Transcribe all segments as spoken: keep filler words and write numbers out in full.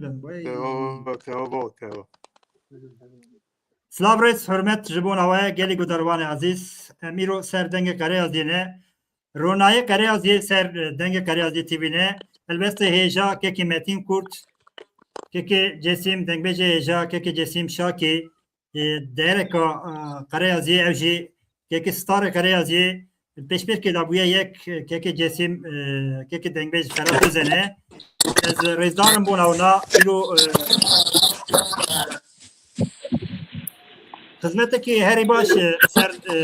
Tewa, tewa, tewa. Silav rêz hurmet ji bona we gelî gudarvanê ezîz. Em îro ser dengê Qereyaziyê ne. Ronayê Qereyaziyê ser, e, dengê Qereyaziyê T V ne. Helbestê hêja kekê Metîn Kurt, kekê Cesîm, dengbêjê hêja kekê Cesîm Şakî, e, dereka, e, Qereyaziyê ew jî kekê starê Qereyaziyê pêşbirkê de bûye yek, e, kekê Cesîm, e, kekê dengbêj Ferhat Özen'e. Ez rêzdarim bona wina îro, e, xizmetekî herî baş, e, ser, e,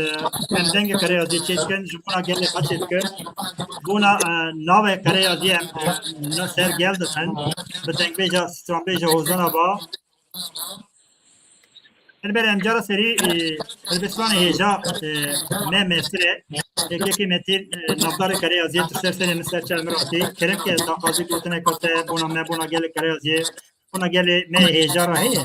em dengê Qereyaziyê çêdikin, ji bona gelê xwe çêdikin. Bona, e, navê Qereyaziyê em, e, na ser gel dixin. Bi dengbêja stranbêja Hozana ba. Elbere em cara serî, e, helbestvanê hêja, e, me mestir e. Kekê Metîn, e, navdarê Qereyaziyê tu ser serê min ser çav min ratî. Kerem ke daxwazî gotineka te bona me, bona gelê Qereyaziyê, bona gelê me hêja re heye.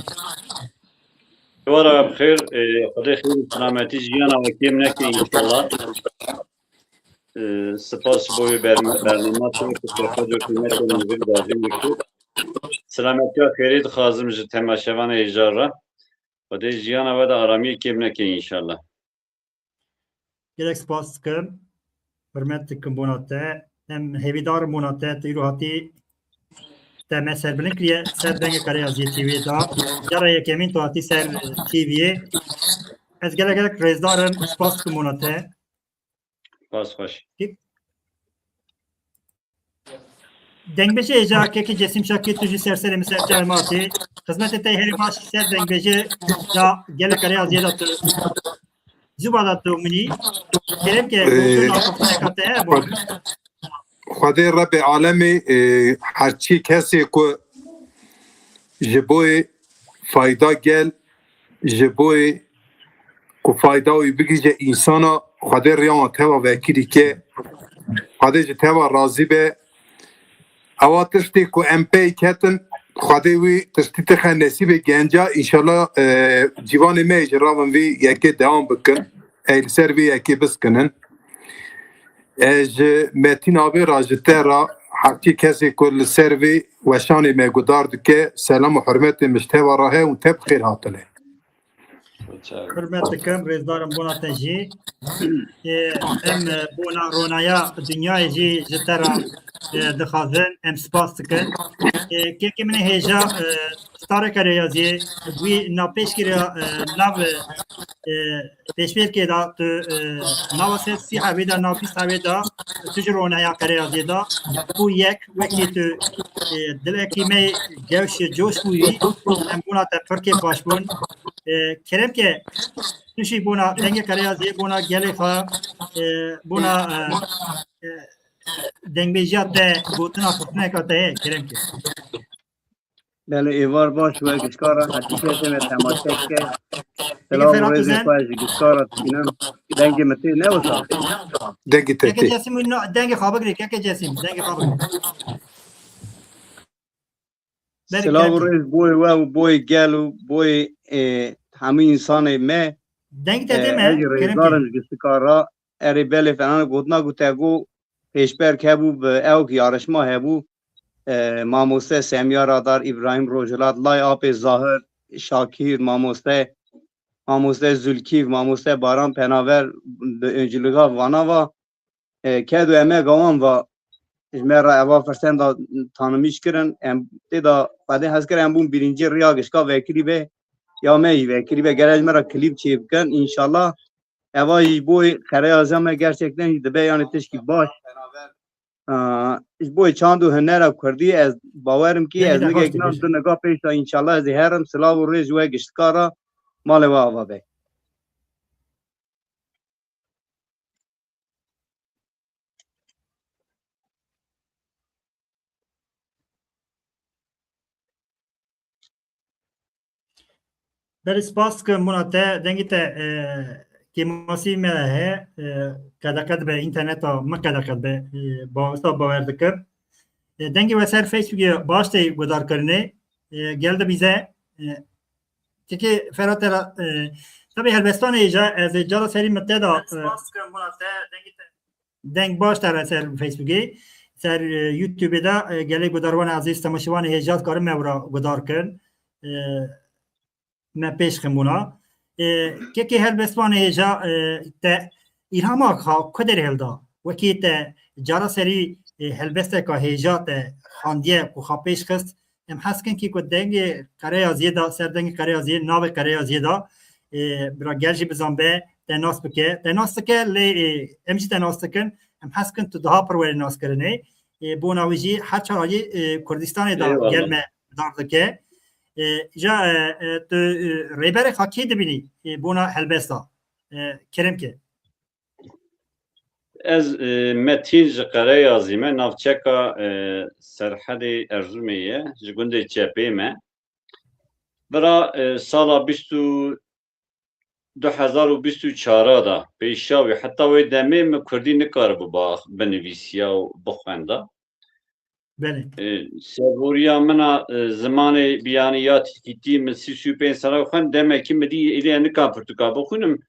Ewara bi xêr, e, Xwedê xêr û selametî jiyana we kêm neke înşallah. E, spas ji bo wê berme-, bernama te ku te xwe cor kîmetê min vir dajin dikir. Selametiya xêrê dixwazim ji temaşevanê hêja re. Xwedê jiyana we de aramiyê kêm neke înşallah. Gelek spas dikim. Hurmet dikim bona te. Em hêvîdar in bona te. Tu îro hatî te me serbilind kiriye ser dengê Qereyaziyê T V da. Cara yekemîn tu hatî ser T V'yê. Ez gelek gelek rêzdar im. Spas dikim bona te. Spas xweş. Dengbêjê hêja kekê Cesîm Şakî tu jî ser serê min ser çavê min hatî. Xizmetê te herî baş ser dengbêjê da gelek Qereyaziyê da tu. Zuba da tu minî. Kerem ke, ee, gotin axiftineka te heye bo. Xwedê Rebê alemê, e, herçî kesê ku ji bo yê fayda gel, ji bo yê ku fayda wî bigihîje însana, Xwedê riya wan teva vekirî ke, Xwedê ji teva razî be. Ewa tiştê ku em pey ketin, Xwedê wî tiştî tixe nesîbê genca, înşallah, e, cîvanê me yê ji ravin vî yekê dewam bikin. Ey li ser vê yekê biskinin. Ez ji Metîn Abê re, ji te re, herçî kesê ku li ser vê weşanê me gudar dike, selam û hurmetê min ji te ve re heye û te bi xêr hatine. Hurmet dikim, rêzdarim bona te jî. Ê, em, e, bona ronaya dinyayê jî ji te re, e, dixwazin, em spas dikin. Ê, kekê min ê hêja, e, Starê Qereyaziyê, wî navpêşkiriya, e, nav, e, pêşbirkê de tu, e, nava sed sî hevê de, nav bîst hevê de, tu ji ronaya Qereyaziyê de, û yek wekî tu, e, dilekî me gewş coş bûyî, em bona te pir kêfxweş bûn. E, kerem ke tu jî bona dengê Qereyaziyê, bona gelê xwe, e, bona, e, e, dengbêjiya te, gotina xistineka te heye, kerem ke. Belê, êvar baş we gişkar re, herçî kesê me temaşe dike. Silav û rêzê xwe ji gişkar re dikînim. Dengê min tê ne wisa? Dengê te tê. Keke Cesîm, dengê xwe bigirê, keke Cesîm, dengê xwe bigirê. Silav û rêz boyê we û boyê gel û boyê, e, hemû însanê me. Dengê te tê me, kerem ke. Ez jî rêzdar im ji giştika re. Erê belê, fenan gotina ku te got, pêşberk hebû, bi ewk yarışma hebû. E, mamoste Semya Radar, Îbrahîm Rojhilat, Lay Apê Zahir, Şakîr, mamoste, mamoste Zulkîf, mamoste Baran Penaver, bi öncülüga vana va, e, ked û emega wan va, ji me re eva firsenda tanimîş kirin. Em tê de Xwedê hez kir, em bûn birinci riya gişka vekirî be, ya me jî vekirî be. Gere ji me re klîp çêbikin, înşallah. Eva jî ji bo Qereyaziya me gerçekten jî dibe, yani tişkî baş. Aa, ji bo çand û hunera kurdî ez bawerim ki ez nigek nan du niga pêş de înşallah ez ê herim. Silav û rêz ji we giştika re, malê we ava be. Belê, spas dikim bona te, dengê te, e, kêmasî me heye, e, qedeqe dibe, înterneta min qedeqe dibe, e, ba-, wisa bawer dikim. E, dengê we ser Facebookê baş tê gudarkirinê, e, gel dibîze, e, kekê Ferhat te re, e, tabî helbestanê hêja, ez ê cara serî min te da, e, spas dikim bona te, dengê te. Deng baş te re ser Facebookê. ser, e, YouTube de, e, gelê gudarvanê ezîz, temaşevanê hêja dikarin me wira gudar kin. E, me pêş xin bûna. E, kekê helbestvanê hêja, e, te îlhama xwe ku derê hilda? Wekî te cara serî, e, helbesteka hêja te xandiye ku xwe pêş xist, em hez kin kî ku dengê Qereyaziyê de, ser dengê Qereyaziyê, navê Qereyaziyê de, e, bira gel jî bizan be, te nas bike. Te nas dike, lê, e, em jî te nas dikin. Em hez kin tu daha pir werî naskirinê. E, bona wî jî her çar alî, e, Kurdistanê de Eyvallah. gel me dar dike. E, ja, e, e, tu, e, rêberê xwe kê dibînî, e, bona helbesta? E, kerem ke. Ez, e, Metîn ji Qereyazî me, navçeka, e, Serhedê Erzurumê ye, ji gundê Çepê me. Bira, e, sala bîst û, du hezar û bîst û çar de pêşiya wî, heta wê demê min kurdî nikaribû ba-, binivîsiya û bixwenda. Belê. E, serhoriya min a, e, zimanê biyanî ya tirkîtî min sî sî û pênc sala xwend, demekî min dî êlê nika pirtûka bixwînim.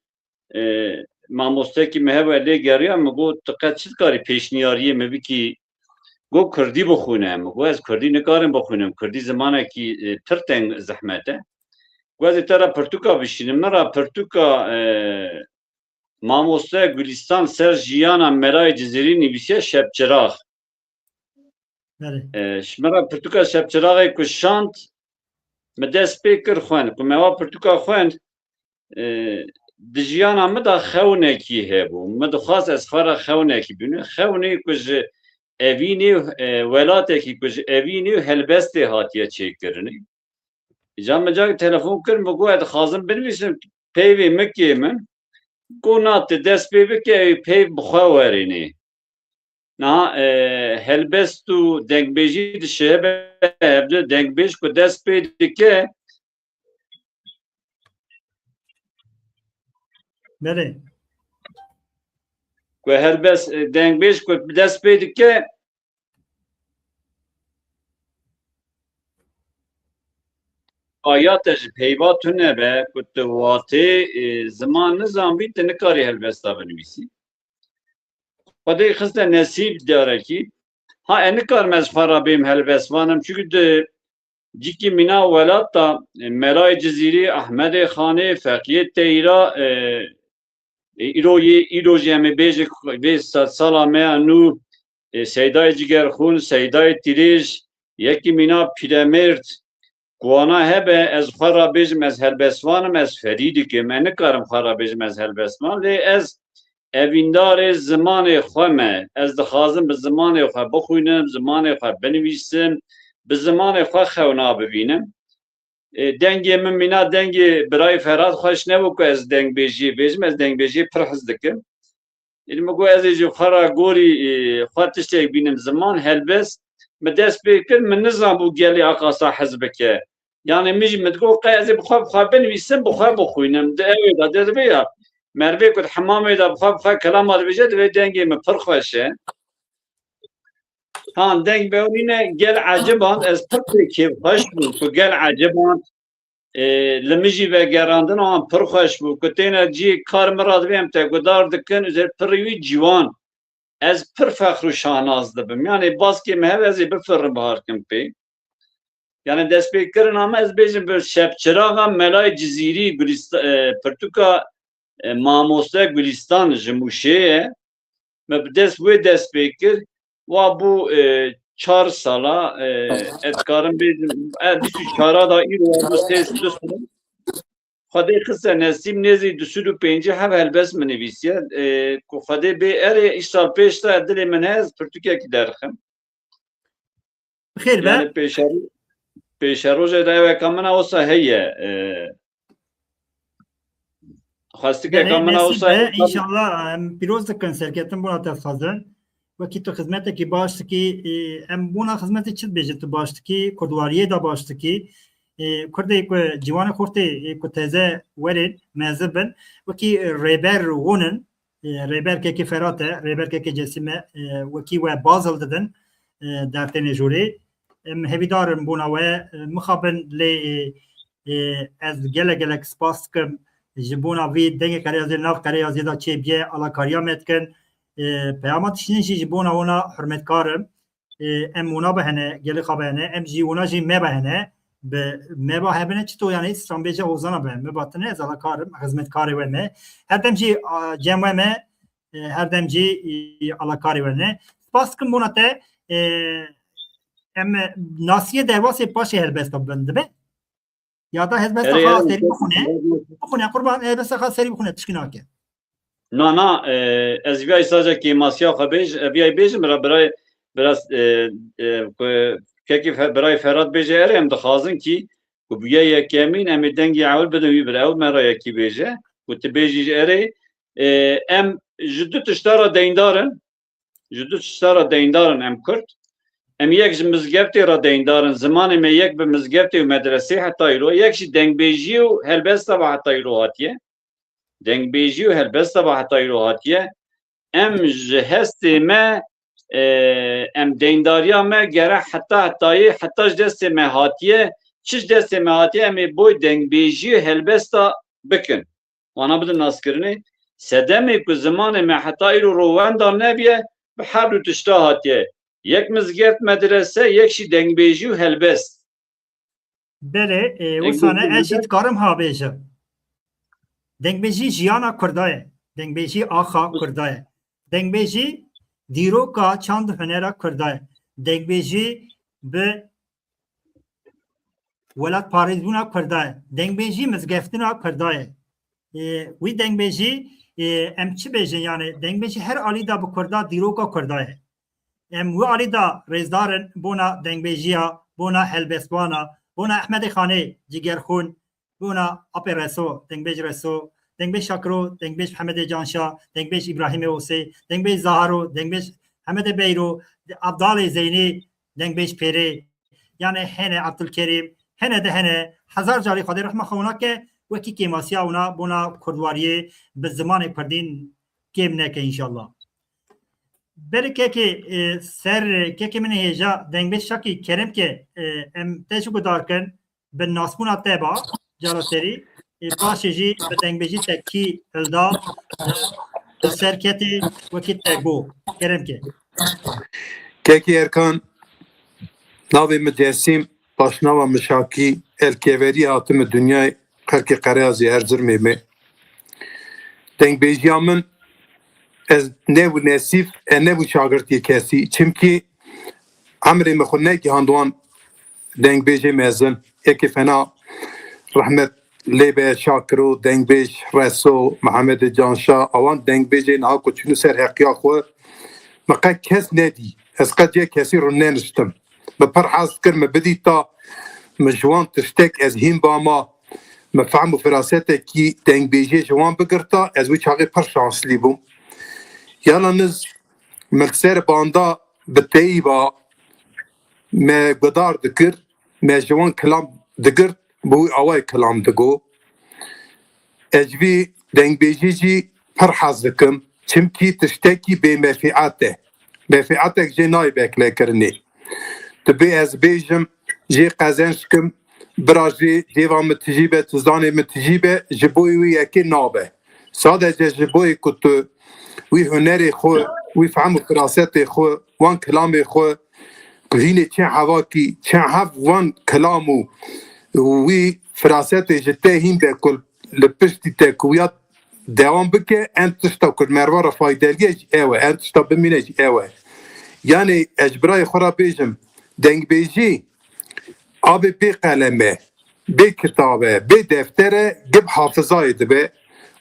E, mamostekî min hev e lê geriya, min got, "Tu qet çi dikarî pêşniyariyê min bikî?" Got, "Kurdî bixwîne." Min got, "Ez kurdî nikarim bixwînim. Kurdî zimanekî, e, pir teng zehmet e." Got, "Ez ê te re pirtûka bişînim." Min re pirtûka, e, mamoste Gulistan ser jiyana Melayê Cizîrî nivîsiye Şepçirax. Belê. E, ji min re pirtûka Şepçiraxê ku şand, min dest pê kir xwend. Ku me wa pirtûka xwend, e, di jiyana min de xewnekî hebû. Min dixwast ez xwe re xewnekî bînim. Xewnê ku ji evînê, e, welatekî ku ji evînê û helbestê hatiye çêkirinê. Îca min cak telefon kir, min got, "Ez dixwazim binivîsim, peyvê min kêm in." Got, "Na, tu dest pê bike, ew peyv bi xwe werînê." Niha, e, helbest û dengbêjî dişibe hevdu, dengbêj ku dest pê dike. Belê. Ku helbest, e, dengbêj ku dest pê dike, aya te ji peyva tune be, ku tu watê, e, ziman nizanbî, tu nikarî helbesta binivîsî. Xwedê xiste nesîb darekî. Ha, e, nikarim ez xwe re bêm helbestvanim, çunku di cîkî mîna welat de, e, Melayê Cizîrî, Ehmedê Xanê, Feqiyê Teyra, e, e, îro yê, îro jî em ê bêjin vê se-, sala me ya nû, e, Seydayê Cigerxûn, Seydayê Tîrêj, yekî mîna Pîremêrd, ku wana hebe, ez xwe re bêjim, ez helbestvan im, ez ferî dikim, ez nikarim xwe re bêjim, ez helbestvan, lê ez evîndarê zimanê xwe me, ez dixwazim bi zimanê xwe bixwînim, zimanê xwe binivîsim, bi zimanê xwe xewna bibînim. E, dengê min mîna dengê birayê Ferhat xweş nebû ku ez dengbêjiyê bêjim, ez dengbêjiyê pir hez dikim. Êdî min got, ez ê ji xwe re gorî, e, xwe tiştek bînim ziman, helbest. Min dest pê kir, min nizanbû gelê aqasa hez bike. Yanî min jî min digot, qey ez ê bi xwe, bi xwe binivîsim, bi xwe bixwînim. Di ewê de, di vê ya. Merivê ku di hemamê de bi xwe, bi xwe kelama dibêje, divê dengê min pir xweş e. Han deng be nîne gel eciband, ez pir pê kêfxweş bûm ku gel eciband. E, li min jî vegerandina wan pir xweş bû. Ku têne cihê kar min re divê em te guhdar dikin, üzerê pirî wî ciwan. Ez pir fexr û şahnaz dibim. Yanê baskê min hebe ez ê bifirim biharkim pê. Yanê destpêkirina me ez bêjim bi şepçiraxa Melayê Cizîrî, Gulista-, e, pirtûka, e, mamoste Gulistan ji Mûşê ye. Me bi dest wê dest pê kir. Wa bû, e, çar sala, e, ez dikarim bêjim, e, bîst û çar da îro wa bû sê sed û du sal. Xwedê xiste nesîb nêzî du sed û pêncî heb helbest min nivîsiye. E, ku Xwedê bê erê, îsal pêş de dilê min heye, ez pirtûkekî derxim. Bi xêr be. Yanî pêşer-, pêşerojê de eweka min a wisa heye. E, xwestikeka Belê, min a nesîb wisa be, heye. Înşallah, em pîroz dikin, serketin bona te dixwazin. Wekî tu xizmetekî baş dikî, e, em bona xizmetê çi dibêjin, tu baş dikî, kurdwariyê de baş dikî. E, Kurdê ku ciwanê xortê, e, ku teze werên, mezin bin, wekî rêber hûn in, e, rêber kekê Ferhat e, rêber kekê Cesîm e, e, wekî we baz hildidin, e, dertênê jorê. Em hevîdar in bona we, e, mixabin lê, e, e, ez gelek gelek spas dikim ji bona vî dengê Qereyazê, nav Qereyazê de çêbiye, alakariya me dikin. E, peyama tiştînê jî ji bona wana hurmetkar im. e, em wina bihene, gelê xwe bihene, em jî wina jî me bihene, bi me ba hebine çito, yani stranbêje Hozana be, me ba tine, ez alakar im, xizmetkarê we me. Her dem jî, a, cem we me, e, her dem jî, e, alakarê we ne. Spas dikim bona te, e, em nasiyê derbasê paşê helbesta bin dibe. Ya da helbesta Erê, xwe erê, serî bixune. Bixune, qurban, helbesta xwe serî bixune, tişkî nake. Na, na, e, ez viya îsaca kêmasiya xwe bêj-, e, viya bêjim, bira, bira, bira, e, e, ku kekî Fe-, birayê Ferhat bêje, erê, em dixwazin kî ku bûye yekemîn, em ê dengê ewil bidin wî, bira ew me re yekî bêje, ku tu bêjî ji erê, e, em ji du tişta re deyndar in, ji du tişta re deyndar in em Kurd. Em yek ji mizgeftê re deyndar in, zimanê me yek bi mizgeftê û medresê heta îro, yek jî dengbêjiyê û helbesta ve heta îro hatiye. Dengbêjî û helbesta ve heta îro hatiye. Em ji hestê me, e, em deyndariya me gere heta hetayê, heta ji destê me hatiye, çi ji destê me hatiye, em ê boy dengbêjî û helbesta bikin. Wana bidin naskirinê. Sedemê ku zimanê me heta îro rowenda nebiye, bi her du tişta hatiye. Yek mizgeft, medrese, yek jî dengbêjî û helbest. Belê, e, wisa ne, ez jî dikarim ha bêjim. Dengbêjî jiyana Kurda ye. Dengbêjî axa Kurda ye. Dengbêjî dîroka çand û hunera Kurda ye. Dengbêjî bi welatparêzbûna Kurda ye. Dengbêjî mizgeftina Kurda ye. E, wî dengbêjî, e, em çi bêjin, yani dengbêjî her alî de bi Kurda dîroka Kurda ye. Em wî alî de rêzdar in bona dengbêjiya, bona helbestwana, bona Ehmedê Xanê, Cigerxûn, bona Apê Reso, dengbêj Reso, dengbêj Şakiro, dengbêj Hemedê Canşa, dengbêj Îbrahîmê Osê, dengbêj Zaharo, dengbêj Hemedê Beyro, Abdalê Zeynî, dengbêj Pêrê, yani hene Abdulkerîm, hene de hene, hezar carî Xwedê rehma xwe wina ke, wekî kêmasiya wina bona kurdwariyê bi zimanê kurdîn kêm neke înşallah. Berê kekê, e, ser, kekê min ê hêja dengbêj Şakî kerem ke, e, em te jî guhdar kin, bi nasbûna te ba, cara serî, e, paşê jî bi dengbêjî te kî hilda, e, bi ser ketê wekî te got. Kerem ke. Kekê Erkan, navê min Cesîm, paşnava min Şakî, el Keverî hatime dinyayê, xelkê Qereyazê Erzirmê me. Dengbêjiya min, ez nebû nesîf, ez nebû şagirtê kesî. Çimkî emrê min xwe negihand wan dengbêjê mezin. Yekê fena rehmet lê be Şakiro, dengbêj Reso, Mihemedê Canşa, awan dengbêjê niha ku çûnû ser heqiya xwe, min qet kes nedî. Ez qet cihê kesî rû neniştim. Min pir hez kir, min bidîta, min ji wan tiştek ez hîn bama, min fehm û firasetekî dengbêjiyê ji wan bigirta, ez wî çaxê pir şanslî bûm. Yalaniz min li ser banda bi teyî ba me guhdar dikir, me ji wan kilam digirt, bi wî awayê kilam digo. Ez ji vî dengbêjî jî pir hez dikim, çimkî tiştekî bê mefîat e. Mefîatek jê nayê veklekirinê. Dibê ez bêjim, jê qezenc kim, bira jê cêva min tijî be, tizanê min tijî be, ji bo wî yekê nabe. Sadece ji bo ku tu wî hunerê xwe, wî fehm û firasetê xwe, wan kilamê xwe, ku hînê çend hevakî, çend hev wan kilam û, û wî firasetê ji te hîn be ku li piştî te ku ya dewam bike, en tişta ku merva re faydelî ye jî ew e, en tişta bimîne jî ew e. Yanî ez ji birayê xwe re bêjim, dengbêjî abê bê qelem e, bê kitab e, bê defter e, gib hafizayê dibe.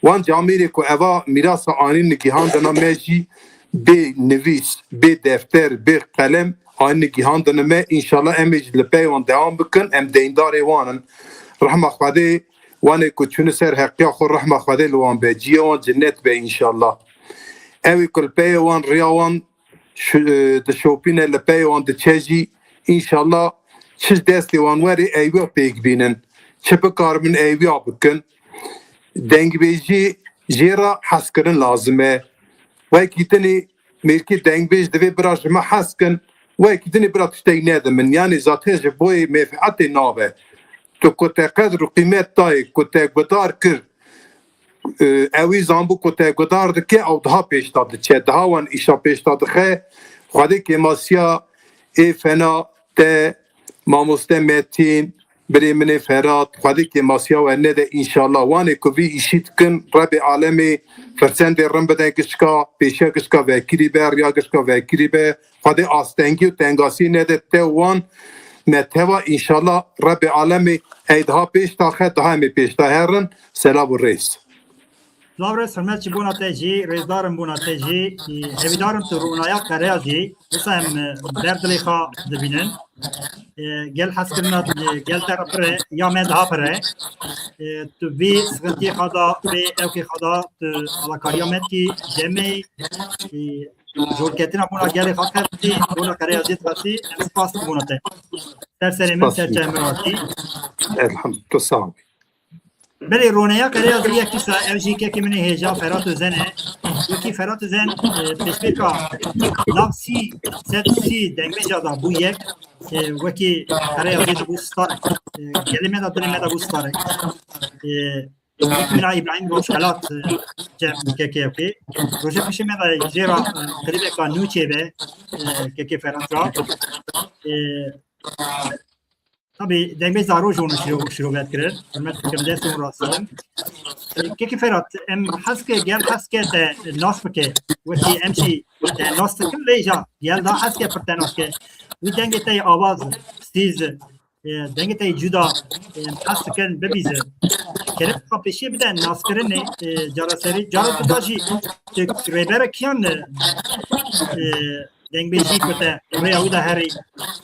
Wan camêrê ku eva mîrasa anîn gihandina me jî bê nivîs, bê defter, bê qelem anîn gihandine me. Înşallah em ê jî li pey wan dewam bikin, em deyndarê wan in. Rehma Xwedê, wanê ku çûne ser heqiya xwe, rehma Xwedê li wan be, ciyê wan cennet be înşallah. Ew ê ku li peyê wan, riya wan şi-, e, dişopîne, li peyê wan diçe jî, înşallah çi ji destê wan were, ey wiya pêk bînin. Çi bikaribin, ey wiya bikin. Dengbêjî jê re hezkirin lazim e. Wekî dinê mêrkê dengbêj divê bira ji me hez kin, wekî dinê bira tiştek nedimin. Yanî zaten ji boyê menfeetê nabe. Tu ku te qedr û qîmet dayê, ku te guhdar kir, e, ewî zanbû ku te guhdar dike, ew daha pêş de diçe, daha wan îşa pêş de dixe. Xwedê kêmasiya Ê fena te mamoste Metîn, birê min ê Ferhat, Xwedê kêmasiya we nede înşallah. Wanê ku vî îşî dikin, Rebê alemê firsendê rin bide gişka, pêşiya gişka vekirî be, riya gişka vekirî be. Xwedê astengî û tengasî nede te wan, me teva înşallah Rebê alemê ey daha pêş taxe, daha em ê pêş ta herin. Selav û rêz. Silav rêz, hurmet ji bona te jî, rêzdarim bona te jî. Hevîdarim tu rûnaya qereya jî. Wisa em, e, ber dilê xwe dibînin. E, gel hezkirina, e, gel te re pir e, ya me daha pir e. E, tu vî sixintiyê xwe da, vê ewkê xwe da, tu alakariya me dikî, cemê, e, jorketina bona gelê xwe qebtî, bona qereya jê dixestî, em spas dibûna te. Ser serê min, Spas. Ser çavê min ratî. Elhamdulillah, tu sağ ol. Belê, roneya qereya zî yek tişt e, ev jî kekê min ê hêja Ferhat Özen e. Wekî Ferhat Özen, e, pêşbêka nav sî, sed sî dengbêja da bû yek. E, wekî qereya zî de bû starek. E, gelê me de, dilê me de bû starek. E, wekî mina Îbrahîm Rojhelat, e, cem kekê wekî. Rojê pişê me de jê re, e, klîbeka nû çêbe, e, kekê Ferhat ra. E, Tabî dengbêj zarok ji wan şiro-, şirove dikirin. Hurmet dikim, dest û rast in. Kekî Ferhat, em hez ke, gel hez ke te nas bike. Wekî em jî te nas dikin, lê ja gel da hez ke pir te nas ke. Wî dengê te yê awaz, stîz, e, dengê te yê cuda, e, hez dikin bibîzin. Kerem xwe pêşiyê bide naskirinê, e, cara serî, cara cuda jî tu rêbere kiyan, e, e, dengbêjî ku te rêya wî de herî,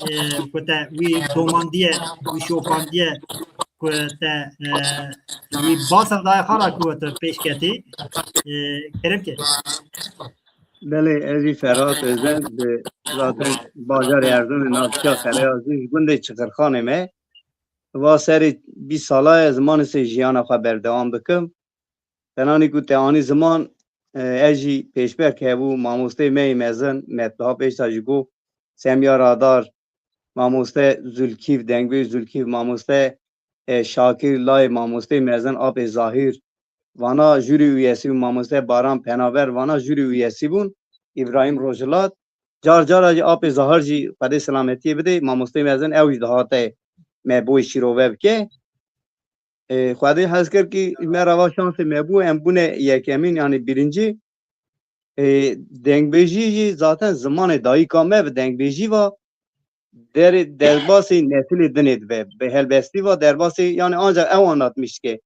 e, ku te wî domandiye, wî şopandiye, ku te, e, wî basa daye xala ku te pêş ketî, e, kerem ke. Belê, ez jî Ferhat Özen, bi zaten bajarê Erzurumê, navçeya Qereyazî, ji gundê Çixirxanê me. Va serê bîst sala ye, zimanê sê jiyana xwe berdewam dikim. Tenanî ku te anî ziman, e, ez jî pêşberk hebû, mamosteyê me yê mezin, me daha pêş de jî got, Semya Radar, mamoste Zulkîf, dengbêj Zulkîf, mamoste, e, Şakir Lay, mamosteyê mezin, apê Zahîr, vana jûrî üyesi bûn, mamoste Baran Penaber, vana jûrî üyesi bûn, Îbrahîm Rojhilat, car cara jî apê Zahar jî Xwedê selametiyê bide, mamosteyê mezin ew jî dihate me boy şîrove bike. E, Xwedê hez kir kî me re va şansê me bû, em bûne yekemîn, yanî birincî. E, dengbêjî jî zaten zimanê dayika me bi dengbêjî va derê derbasî nesilê dinê dibe. Bi helbestî va derbasî, yanî ancak ew anlatmiş dike.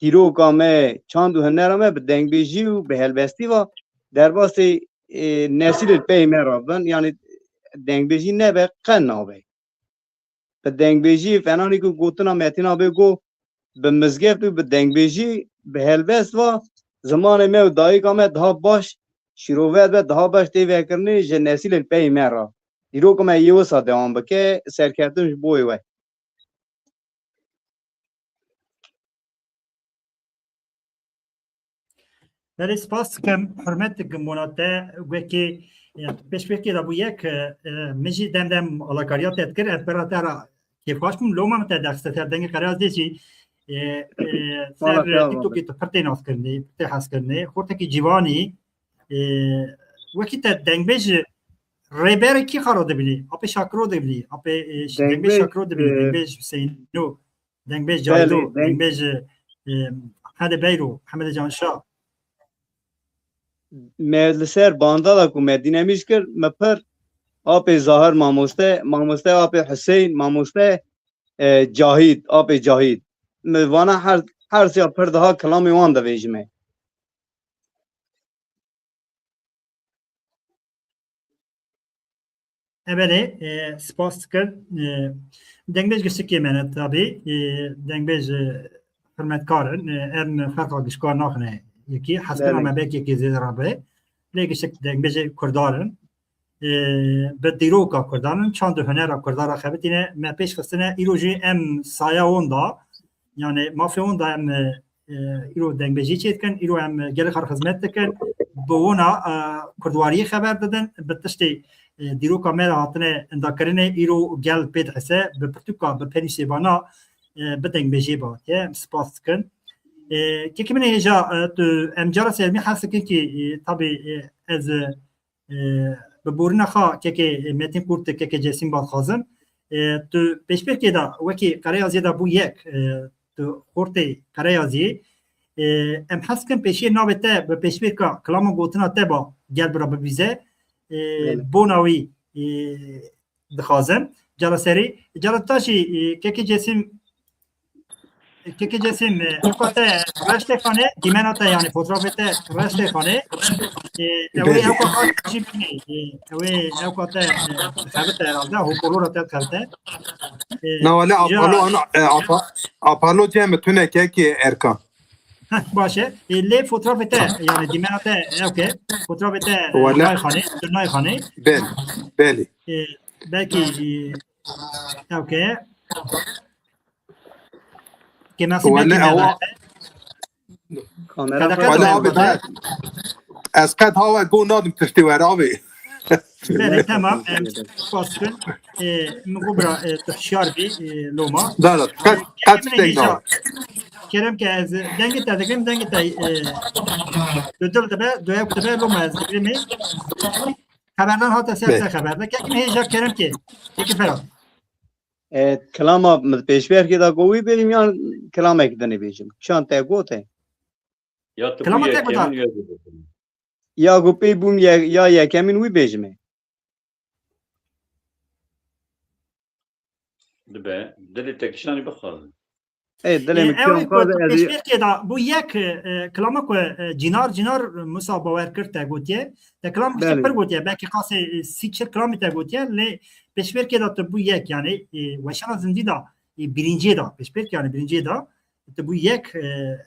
Dîroka me, çand û hunera me bi dengbêjî û bi helbestî va derbasî, e, nesilê pey me re bin. Yanî dengbêjî nebe, qe nabe. Bi dengbêjî, fenanî ku gotina Metîna bê got, bi mizgeft û bi dengbêjî, bi helbest va, zimanê me û dayika me daha baş şîrove dibe, daha baş tê vekirinê ji nesilên pey me re. Dîroka me yê wisa dewam bike, serkeftin ji bo wê. Belê, spas dikim, hurmet dikim bona te, wekî, e, pêşbirkê de bû yek, e, e, min jî dem dem alakariya te dikir, ez pera te re kêfxweş bûm, loma min te derxiste ser dengê qereya zê jî, e, e, ser TikTokê tu pir tê naskirinê, pir tê hezkirinê, xortekî ciwanî, e, wekî te dengbêj rêberê kî xwe re dibînî? Apê Şakiro dibînî, apê, e, dengbêj Şakiro dibînî, e, dengbêj Hüseyno. Dengbêj Caydo, deng- dengbêj, e, Hemedê Beyro, Hemedê Canşa. Me li ser banda da ku me dînemîş kir, me pir apê Zahir mamoste, mamoste apê Hüseyin, mamoste, e, Cahîd, apê Cahîd. Me vana her, her siya pir daha kilamê wan divêjime. Ebelê, e, spas dikim. E, dengbêj giştikê me ne tabî. E, dengbêj, e, xizmetkar in. E, em ferqa gişkar naxine yekî. Hezkirina me belkî yekî zêde rabe. Lê giştik dengbêjê Kurdan in. E, bi dîroka Kurdan in, çand û hunera Kurdan re xebitîne, me pêş xistine. Îro jî em saya wan da, yani mafê wan da em, e, e, îro dengbêjî çê dikin, îro em gelê xwe re xizmet dikin. Bi wana, e, kurdwariyê xeber didin, bi tiştê, e, dîroka me re hatine indakirinê, îro gel pê dihese, bi pirtûka, bi penîşê vana, e, bi dengbêjê bihatiye. Em spas dikin. E, kekê min ê hêja, e, tu, em cara sêrmî hez dikin kî, e, tabî, e, ez, e, e, bi borîna xwe kekê Metîn Kurt, kekê Cesîm ba dixwazim. E, tu pêşbirkê de wekî Qereyaziyê de bû yek, e, tu xortê Qereyaziyê. E, em hez dikin pêşiyê navê te bi pêşbirka kilama gotina te ba gel bira bibîze. E, Belê. Bona wî, e, dixwazim. Cala serî, cala ta jî, e, kekê Cesîm, kekê Cesîm, e, ewka te reş tê xanê, dîmena te, yanî fotoğrafê te reş tê xanê. E, ew ê Belê. Ewka xaç jî bînî, e, ew ê ewka te, e, dixebite herhalde, hoparlora te dixebite. E, Na wele ja- Apollo, ana, e, Apa-, Apollo cem tuneke ki Erkan. Heh, baş e. E, lê fotoğrafê te, yanî dîmena te, ewke, fotoğrafê te, e, Wele. Nayê xanê, tu nayê xanê. Belê, belê. E, belkî, e, ewke. Kêmasî Wele belkî ewa- ne. Kamera Qede qede qede Wele were abi baba. Te. Ez qet hawa go nadim tiştê were abi. Belê, tamam. Em spas dikin. E, min xwe bira, e, tu hişyar bî, e, loma. Da, da, qet, E, qet kerem tiştek hêja. Kerem ke ez dengê te digirim, dengê te, e, du dil dibe, du ew dibe, loma ez digirim. Xeberdan hate ser Bê. Te xeber. Kekî min hêja kerem ke. Kekî Ferhat. E, kilama min pêşberkê de go wî bêjim yan kilamek dinê bêjim? Çan te gote? Ya tu Kilama bû te yekemîn gote. Ya go pê bûm ye-, ya yekemîn wî bêjim ê. Dibe, dilê te kişanî bixwazin. Ê, dilê E, min ew kişan ê ku xwaze tu ez ê- pêşberkê de bû yek, e, kilama ku, e, Cînar, Cînar Musa bawer kir te gotiye. Te kilam Belê. Pir gotiye. Belkî qasê, e, sî çil kilamî te gotiye. Lê pêşberkê de tu bû yek, yanî, e, weşana zindî de, e, birinciyê de, pêşberk yanî birinciyê de, tu bû yek, e,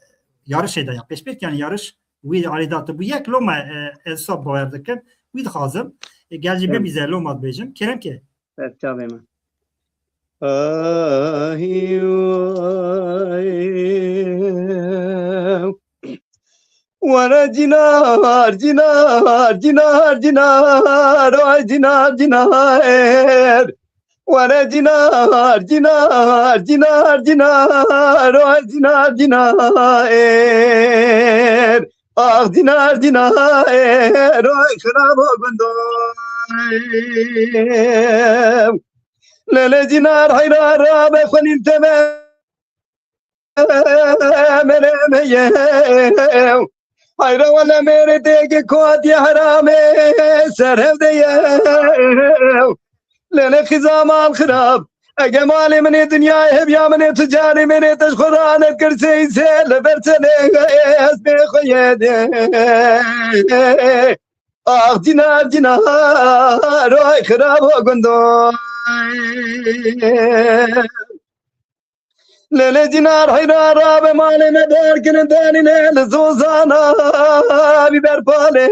yarişê de ya. Pêşberk yanî yariş wî alî de tu bû yek, loma, e, ez wisa bawer dikim. Wî dixwazim. E, gel jî Em. Bibîze loma dibêjim. Kerem ke. Ser çavê min. Ay, ay. Were Cînar, Cînar, Cînar, Cînar, ay Cînar, Cînar. Were Cînar, Cînar, Cînar, Cînar, ay Cînar, Cînar. Ax Cînar, Cînar, ay xirabo gundo. Lele Cînar, heyra rabe xwenîn teme. Mene meye. Hayra wele mêrê têkê kuatiye herame serhevde ye. Lele xizaman xirab. Ege malê min ê dinyayê hebiya min ê tu carê mêrê te ji xwe ranet kir seyse li ber tenê ez bê xwe yê dê. Ax Cînar, Cînar, ay xirabo gundo. Lele Cînar heyra rabe malê me dar kirin danîne li zozana bî berpalê.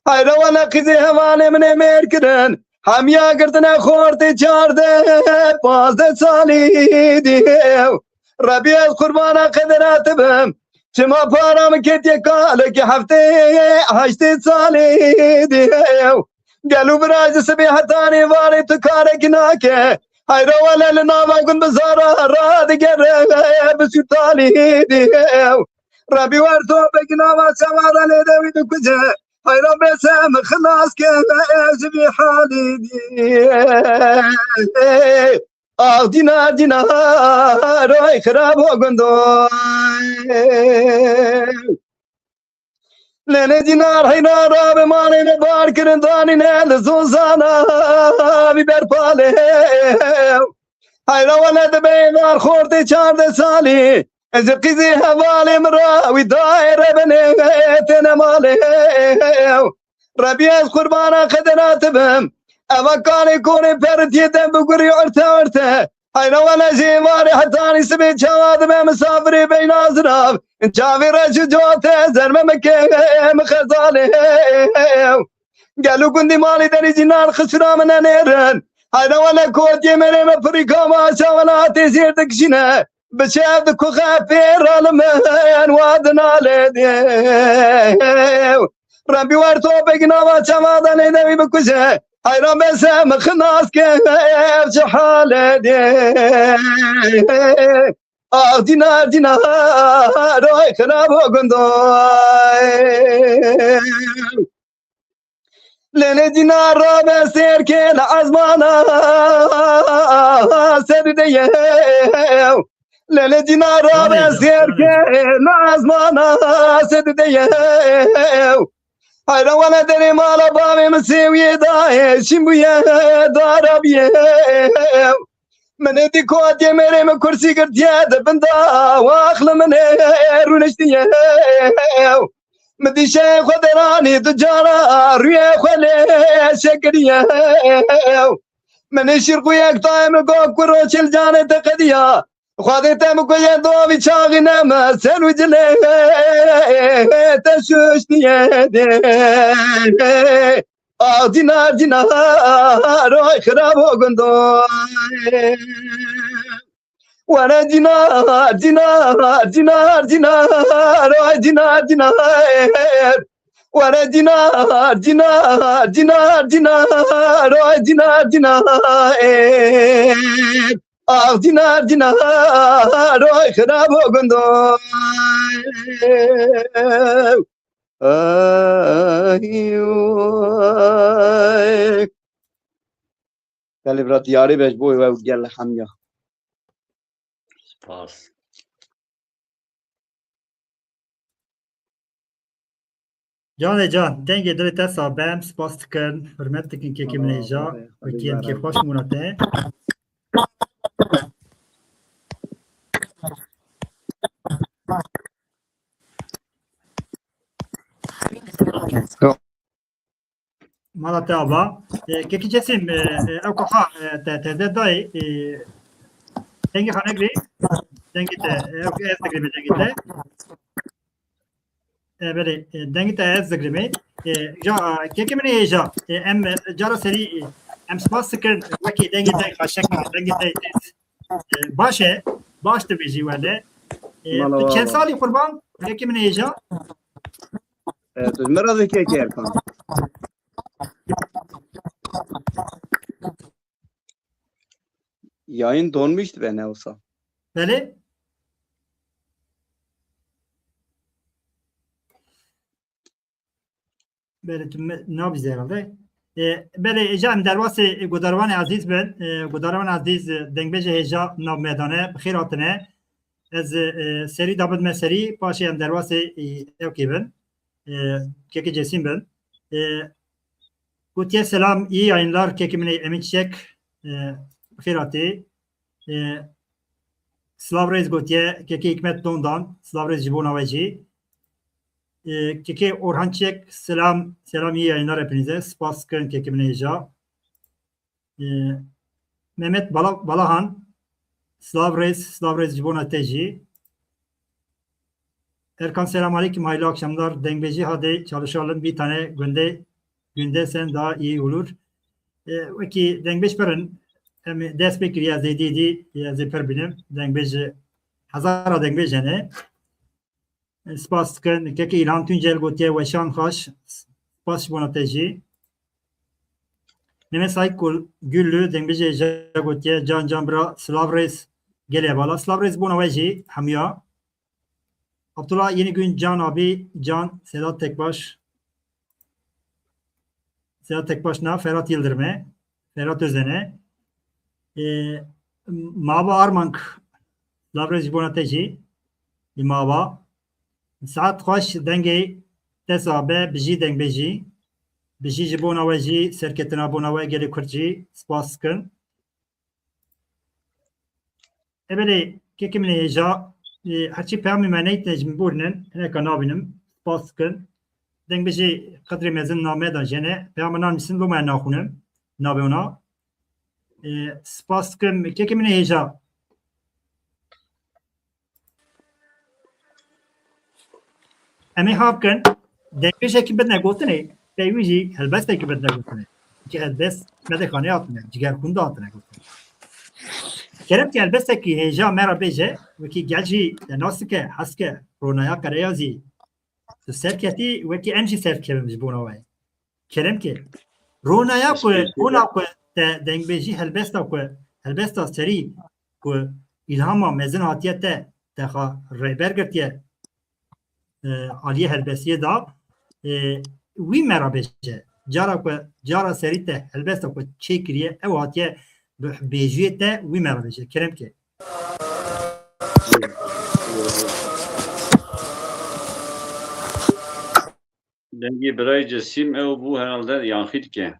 Heyra wele qîzê hevalê min ê mêr kirin. Hemiya girtine xortê çardeh, pazdeh salî dî. Rebî ez qurbana qedera te bim. Çima para min ketiye kalekî heftê heştê salî dî. Gel û biraj di sibê hetanî varê tu karekî nake. Heyra wele li nava gund bi zara radigere bi sûtalî dî. Rebî wer topekî nava çawa de lê de wî dikuje. Heyra bêse min xilas ke ji vî halî dî. Ax Cînar, Cînar, ay xirabo gundo. Lele Cînar heyra rabe malê me bar kirin danîne li zozana bî berpalê. Heyra wele dibe êvar xortê çardeh salî. Ez ê qîzê hevalê min ra wî dayê rebenê têne malê. Rebî ez qurbana qedera te bim. Eva kalê korê peritiye dem bi gurî orte orte. Heyra wele jê varê hetanî sibê çawa dibe misafirê beyna zirav. Çavê reş û cote zerme min ke min xezalê. Gel û gundî malî derî Cînar xisira min nenêrin. Heyra wele kotiyê mêrê me pirî kama aşa welatê jêr dikişîne. Bi çev dikuxe pêra li min wa dinalê dê. Rebî wer topek nava çava de lê de wî bikuje. Heyran bêse min xilas ke ev çi hale dê. Ax Cînar, Cînar, ay xirabo gundo. Lele dîna rabe serke li ezmana ser de ye. Lele dîna rabe serke li ezmana ser de ye. Hayra wele derê mala bavê min sêwiyê dayê şîn bûye darabiye. Min ê dî ku hatiye mêrê min kursî girtiye di bin da wax li min ê rûniştiye. Min dîşeyê xwe deranî du cara rûyê xwe lê şekiriye. Min ê şîrxûyek dayê min got ku roçil canê te qediya. Xwedê te min ku ye dovî çaxî ne me ser û cilê te şuştiye dê. Ah, dînar, dînar, oy xirabo gundo. Were dînar, dînar, dînar, dînar, oy dînar, dînar. Were dînar, dînar, dînar, dînar, oy dînar, dînar. Ah, dînar, dînar, oy xirabo gundo. Ay, ay. Gelê bira diyarê be ji bo we û gel hemiya. Spas. Canê can, dengê dilê te sax be, em spas dikin, hurmet dikin kekê min hêja, wekî em kêfxweş bûna te. Mala te ava. E, kekî Cesîm, e, e, ew kaxa, e, te, te de dayê, e, dengê xwe negirê, dengê te, e, ew ez digirê dengê te. E, belê, e, dengê te ez digirê. E, ja, e, kekê min ê hêja, e, em, e, cara serî, e, em spas dikin, wekî dengê te xweşik, dengê te, e, baş e, baş dibêjî wele. E, tu çend salî qurban, kekê min ê hêja? E, tu ji min re dikê kê Erkan? Yayın donmuş dibe ne olsa. Belê. Belê, tu me-, nabîze herhalde. E, belê, êca em derbasê, e, guhdarvanê ezîz bin. E, guhdarvanê ezîz, e, dengbêjê hêja nav me dane, bi xêr hatine. Ez, e, serî dabidime serî, paşê em derbasê, e, ewkê bin. E, kekê Cesîm bin. E, gotiye selam, iyi yayınlar, kekê min ê Emîn Çiçek, e, bi xêr hatî. E, Silav rêz gotiye, kekê Hikmet Dondan, silav rêz ji bona we jî. E, kekê Orhan Çiçek, selam, selam, iyi yayınlar hepinize. Spas dikin, kekê min ê hêja. E, Mehmet Bala-, Balahan, silav rêz, silav rêz ji bona te jî. Erkan, selam aleyküm, hayırlı akşamlar. Dengbêjî hadê çalışalım, bir tane günde, günde sen daha iyi olur. E, wekî dengbêj pir in, em dest pê kiriye, ez ê dî dî, ez ê pir bînim. Dengbêj, hezara dengbêj hene. Spas dikin. Kekê Îlhan Tuncel gotiye weşan xweş. Spas ji bona te jî. Mehmet Saîd Gul-, Güllü, dengbêjê hêja gotiye can can bira, silav rêz gelê hevala. Silav rêz bona we jî hemiya. Abdullah Yeni Gün, Can abi, Can, Sedat Tekbaş. Sedat Tekbaş na, Ferhat Yıldırım e. Ferhat Özen e. E, Mava Armank, silav rêz ji bona te jî. Li Mava. Saet xweş, dengê te sax be, bijî dengbêjî. Bijî ji bona we jî, serketina bona we gelê Kurd jî. Spas dikin. E belê, kekê min ê hêja, e, herçî peyamê me neytine ji min borînin, hineka nabînim, spas dikim. Dengbêjê qedrê mezin name da jene, peyama nanivîsin, loma naxwînim, navê wana. E, spas dikim, kekê min ê hêja. Em ê ha bikin, dengbêjekî bidine gotinê, pey wî jî helbestekî bidine gotinê. Çi helbest, me de xanê hatine, cigerxûn de hatine gotinê. Kerem ki helbestekî hêja me re bêje, wekî gel jî te nas dike, hez dike, ronaya qereya zî. Tu serketî, wekî em jî serkevin ji bona we. Kerem ki, ronaya ku, rona ku te dengbêjî helbesta ku, helbesta serî ku îlhama mezin hatiye te, te xwe rêber girtiye, e, aliyê helbestiyê da, e, wî me re bêje. Cara ku, cara serî te helbesta ku çêkiriye, ew hatiye bi bêjiyê te, wî me re bêje. Kerem ke. Dengê birayê Cesîm ew bû herhalde, yanxî dike.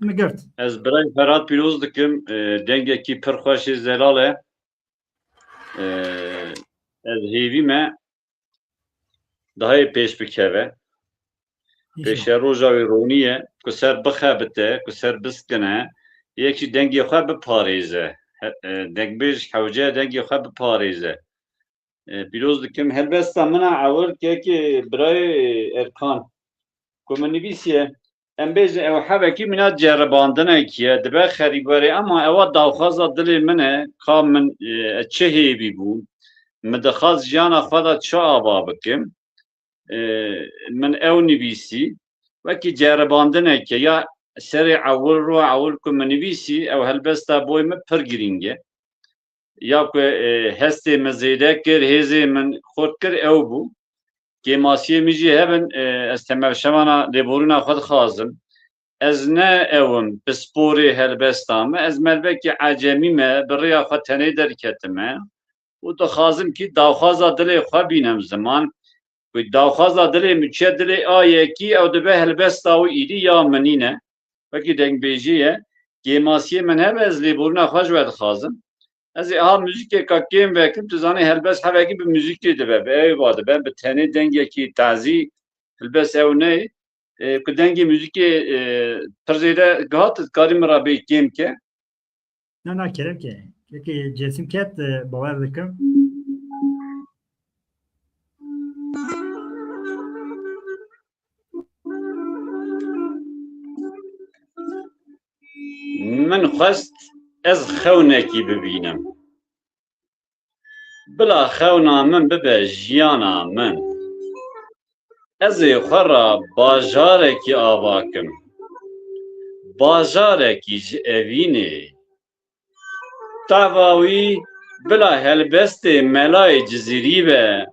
Min girt. Ez birayê Ferhat pîroz dikim. E, dengekî pir xweş ê, zelal e. E, ez hêvî me daha yê pêş bikeve. Înşallah. Pêşeroja wî ronî ye, ku ser bixebite, ku ser biskine, yek jî dengê xwe biparêze. He-, e, dengbêj hewce dengê xwe biparêze. E, pîroz dikim. Helbesta min a ewil kekê birayê Erkan, ku min nivîsiye, em bêjin ew hebekî mîna ceribandinekî ye, dibe xerîberê, ema ewa daxwaza dilê min e, ka min, e, ez çi hêvî bûm, min dixwaz jiyana xwe de çi ava bikim. E, min ew nivîsî, wekî ceribandineke ya serê ewil, ro ewil ku min nivîsî, ew helbesta boy min pir girîng e. Ya ku, e, hestê min zêde kir, hêzê min xurt kir, ew bû. Kêmasiyê min jî hebin, e, ez temevşevana lêborîna xwe dixwazim. Ez ne ew im pisporê helbesta me, ez mervekî ecemî me, bi rêya xwe tenê derketime û dixwazim kî daxwaza dilê xwe bînim ziman. Ku daxwaza dilê min çi ye, dilê a yekî, ew dibe helbesta wî îdî ya min nîne. Wekî dengbêjî ye. Kêmasiyê min hebe, ez lêborîna xwe ji we dixwazim. Ez ê ha muzîkeka kêm vekim, tu zanî helbest hevekî bi muzîkê dibe, bi ewê va dibe, bi tenê dengekî tazî helbest ew neyê. E, ku dengê muzîkê, e, pir zêde gihat, dikarî min re bê kêm ke. Na, na, kerem ke. Kekê Cesîm ket, e, bawer dikim. Min xwest ez xewnekî bibînim. Bila xewna min bibe jiyana min. Ez ê xwe re bajarekî ava kim. Bajarekî ji evînê. Tava wî bila helbestê Melayê Cizîrî be.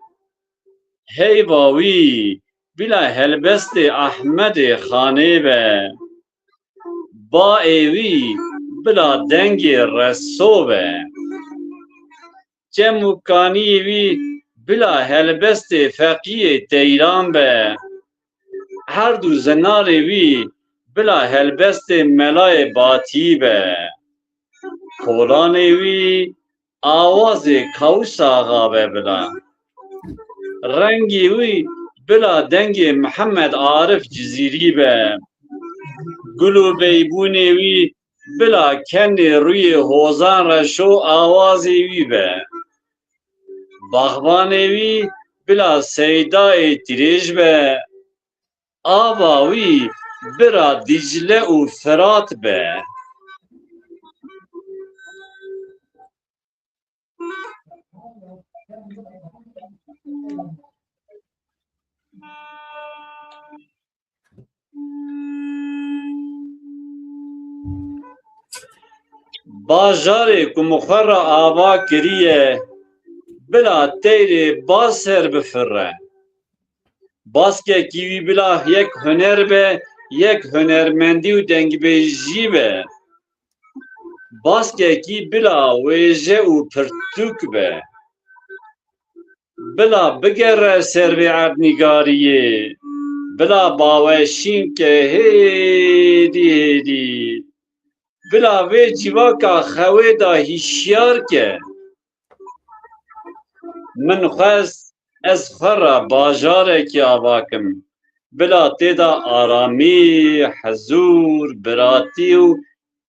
Heyva wî bila helbestê Ehmedê Xanê be. Baê wî bila dengê Reso be. Çem û kaniyê wî bila helbestê Feqiyê Teyran be. Her du zinarê wî bila helbestê Melayê Batî be. Kolanê wî awazê Kawis Axa be bila. Rengê wî bila dengê Mihemed Arif Cizîrî be. Gul û beybûnê wî bila kenê rûyê Hozan Reşo awazê wî be. Baxvanê wî bila Seydayê Tirêj be. Ava wî bira Dîcle û Firat be. Bajarê ku min xwe re ava kiriye, bila teyrê baz ser bifire. Baskekî wî bila yek huner be, yek hunermendî û dengbêjî be. Baskekî bila wêje û pirtûk be. Bila bigere ser vê erdnîgariyê, bila baweşîn ke hêdî hêdî, bila vê civaka xewê de hişyar ke. Min xwest ez xwe re bajarekî ava kim, bila tê de aramî, hezûr, biratî û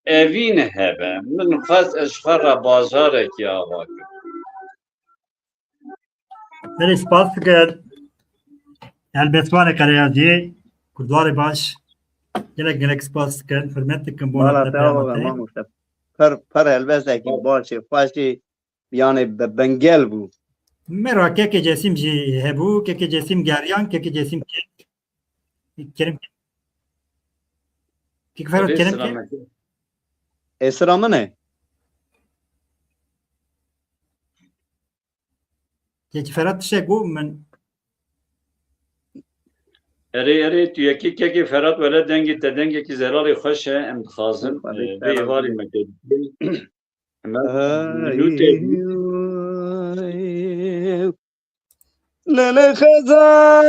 evîn hebe. Min xwest ez ji xwe re bajarekî ava kim. Belê, spas dikim. Helbestvanê Qereyaziyê, kurdarê baş. Gelek gelek spas dikim, hurmet dikim bo Mala te ava be, mamoste. Pir, pir helbestekî baş ê, xweş ê, yanê bi bingel bû. Me ra kekê Cesîm jî hebû, kekê Cesîm geriyan, kekê Cesîm ke-, Kerim. Kek Ferhat, Kerem ke? Ê, sira min e. Kek Ferhat tiştek bû min. Erê, erê, tu yekê kekê Ferhat wele dengê te dengekî zelalê xweş e, em dixwazin, Xwedê e, vê êvarî me te. Ay, nûtê. Lele xezal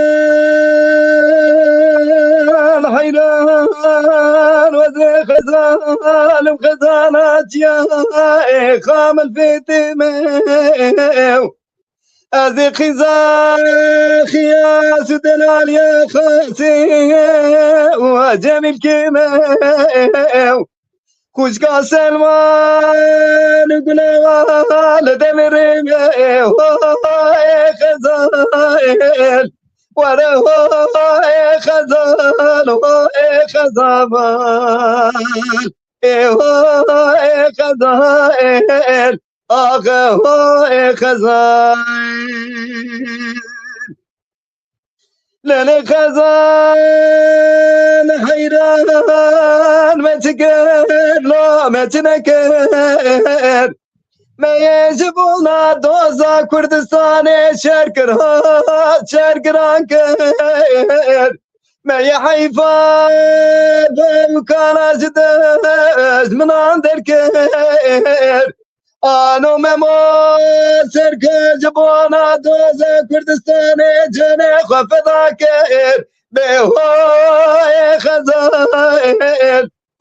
heyran, wezê xezalim xezala çiya, ê xamil fêtê me. Ez ê xiza xiyas û delaliya xasê û Cemîl kême. Xwişka Selman û Gulewa li demirê me, ho ê xezal. Were ho ê xezal, ho ê xezaban. Ê ho ê xezal. Axe ho ê xezal. Lele xezal heyran, me çi kir, la me çi nekir. Me yê ji bona doza Kurdistanê şer kir, ha, şer giran kir. Me yê heyfa devkana ji dejminan derkir. Ano Memo serke ji bona doza Kurdistanê canê xwe feda kir. Bê ho ê xezal,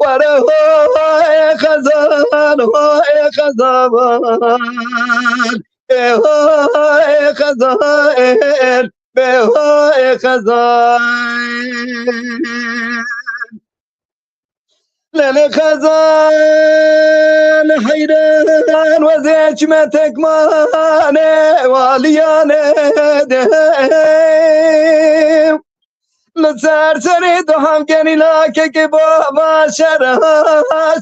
were ho ê xezal, ho ê xezaban. Ê ho ê xezal, bê ho ê xezal. Lele xezal heyran, wezê çime tekmane waliyane de. Li ser serê du hevgenî lakekê bava şer,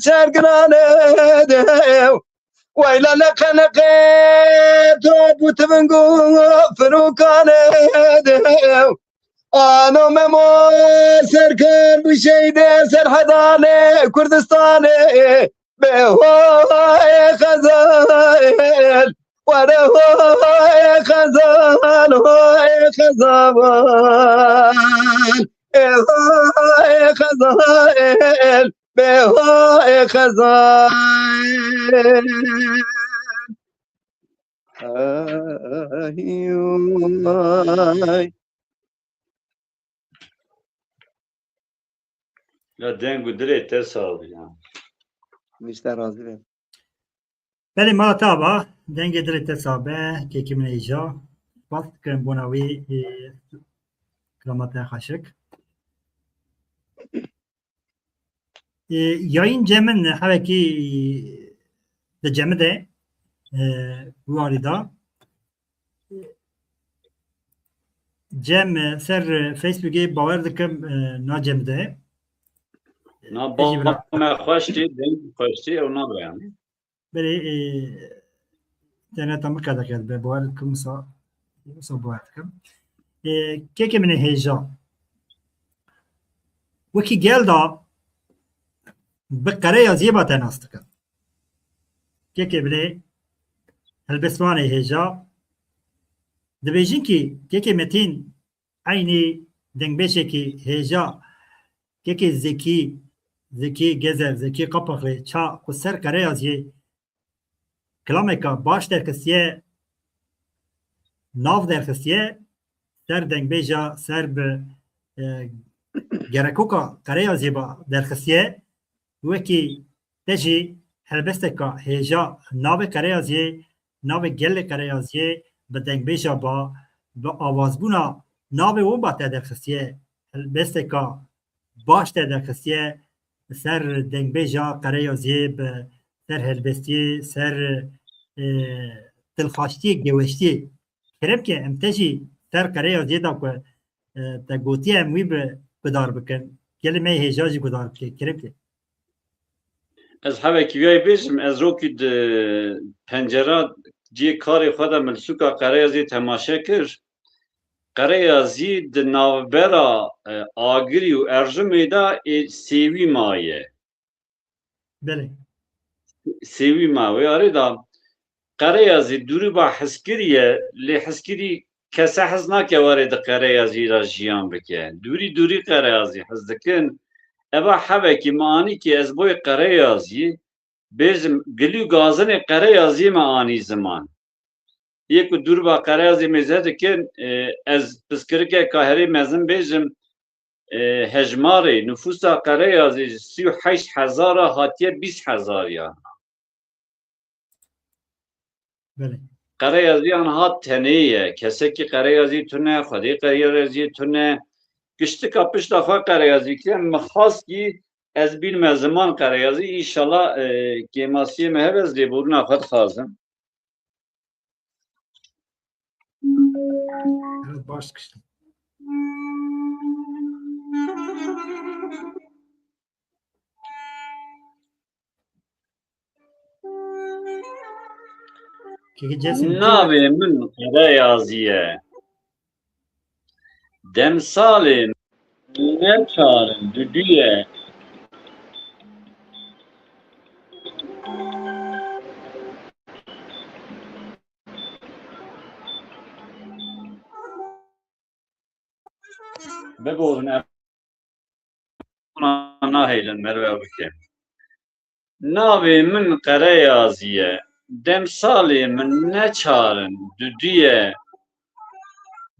şer girane de. Weyla neqe neqe top û tiving û firokane de. Ano Memo serkar bû şeydê serhedanê Kurdistanê. Bê ho ê xezal, were ho ê xezal, ho ê xezaban. Ê ho ê xezal, bê ho ê xezal. Ay, ay. Ya deng û dilê te sax be ya. Wî ji te razî be. Belê, mala te ava, dengê dilê te sax be, kekê min hêja. Spas dikim bona wî, e, kilama te xweşik. E, yayîn cem min hevekî di cemi de, e, warî da. Cem, e, ser, e, Facebookê bawer dikim, e, na cem de. Na, ba me xweş tê, deng xweş tê, ew nabe yani. Belê, e, interneta min qedexe dibe, bawer dikim, wisa, wisa bawer dikim. E, kekê min ê hêja. Wekî gel da bi qereyaziyê ba te nas dikim. Kekê min ê helbestvanê hêja. Dibêjin kî kekê Metîn eynî dengbêjekî hêja, kekê Zekî, Zekî Gezer, Zekî Qapaxlê, ça ku ser qereyaziyê kilameka baş derxistiye, nav derxistiye, ser dengbêja, ser bi, e, gerekoka qereyaziyê ba derxistiye, wekî te jî helbesteka hêja navê qereyaziyê, navê gelê qereyaziyê bi dengbêja ba, bi awazbûna navê wan ba te derxistiye, helbesteka baş te derxistiye ser dengbêja qereyaziyê, bi ser helbestiyê, ser, e, dilxweştiyê, geweştiyê. Kerem ke em te jî ser qereyaziyê da ku, e, te gotiye em wî bi guhdar bikin. Gelê me yê hêja jî guhdar bike. Kerem ke. Ez hevekî wiyayê bêjim, ez rokî di pencera cihê karê xwe de min li sûka Qereyazê temaşe kir. Qereyazî di navbera, e, Agirî û Erjimê de ê sêwî maye. Belê. Sêwî ma wê arê de Qereyazî dûrî ba Hizkirî ye, lê Hizkirî kese hez nake warê di Qereyazî re jiyan bike. Dûrî dûrî Qereyazî hez dikin. Eva hevekî me anî ki ez boyê Qereyazî bêjim, gilî û gazinê Qereyazî me anî ziman. Yê ku dûr ba Qereyazî mêze dikin, e, ez piskirike ka herê mezin bêjim, e, hejmarê nufûsa Qereyazî ji sî û heşt hezar a hatiye bîst hezar ya. Belê. Qereyaziyan hat tenê ye. Kesekî Qereyazî tune, xwedî Qereyazî tune. Giştika pişta xwe Qereyazî kirin. Min xwest kî ez bînime ziman Qereyazî. Înşallah, e, kêmasiyê me hebe ez lêborîna xwe dixwazim. Evet, baş dikiştin. Kekê Cesim, tu Navê min Qereyazî ye. Demsalê min ne çar in, duduye. Biborin em nahêlin merve bike. Navê min Qereyazî ye. Demsalê min ne çar in, duduye.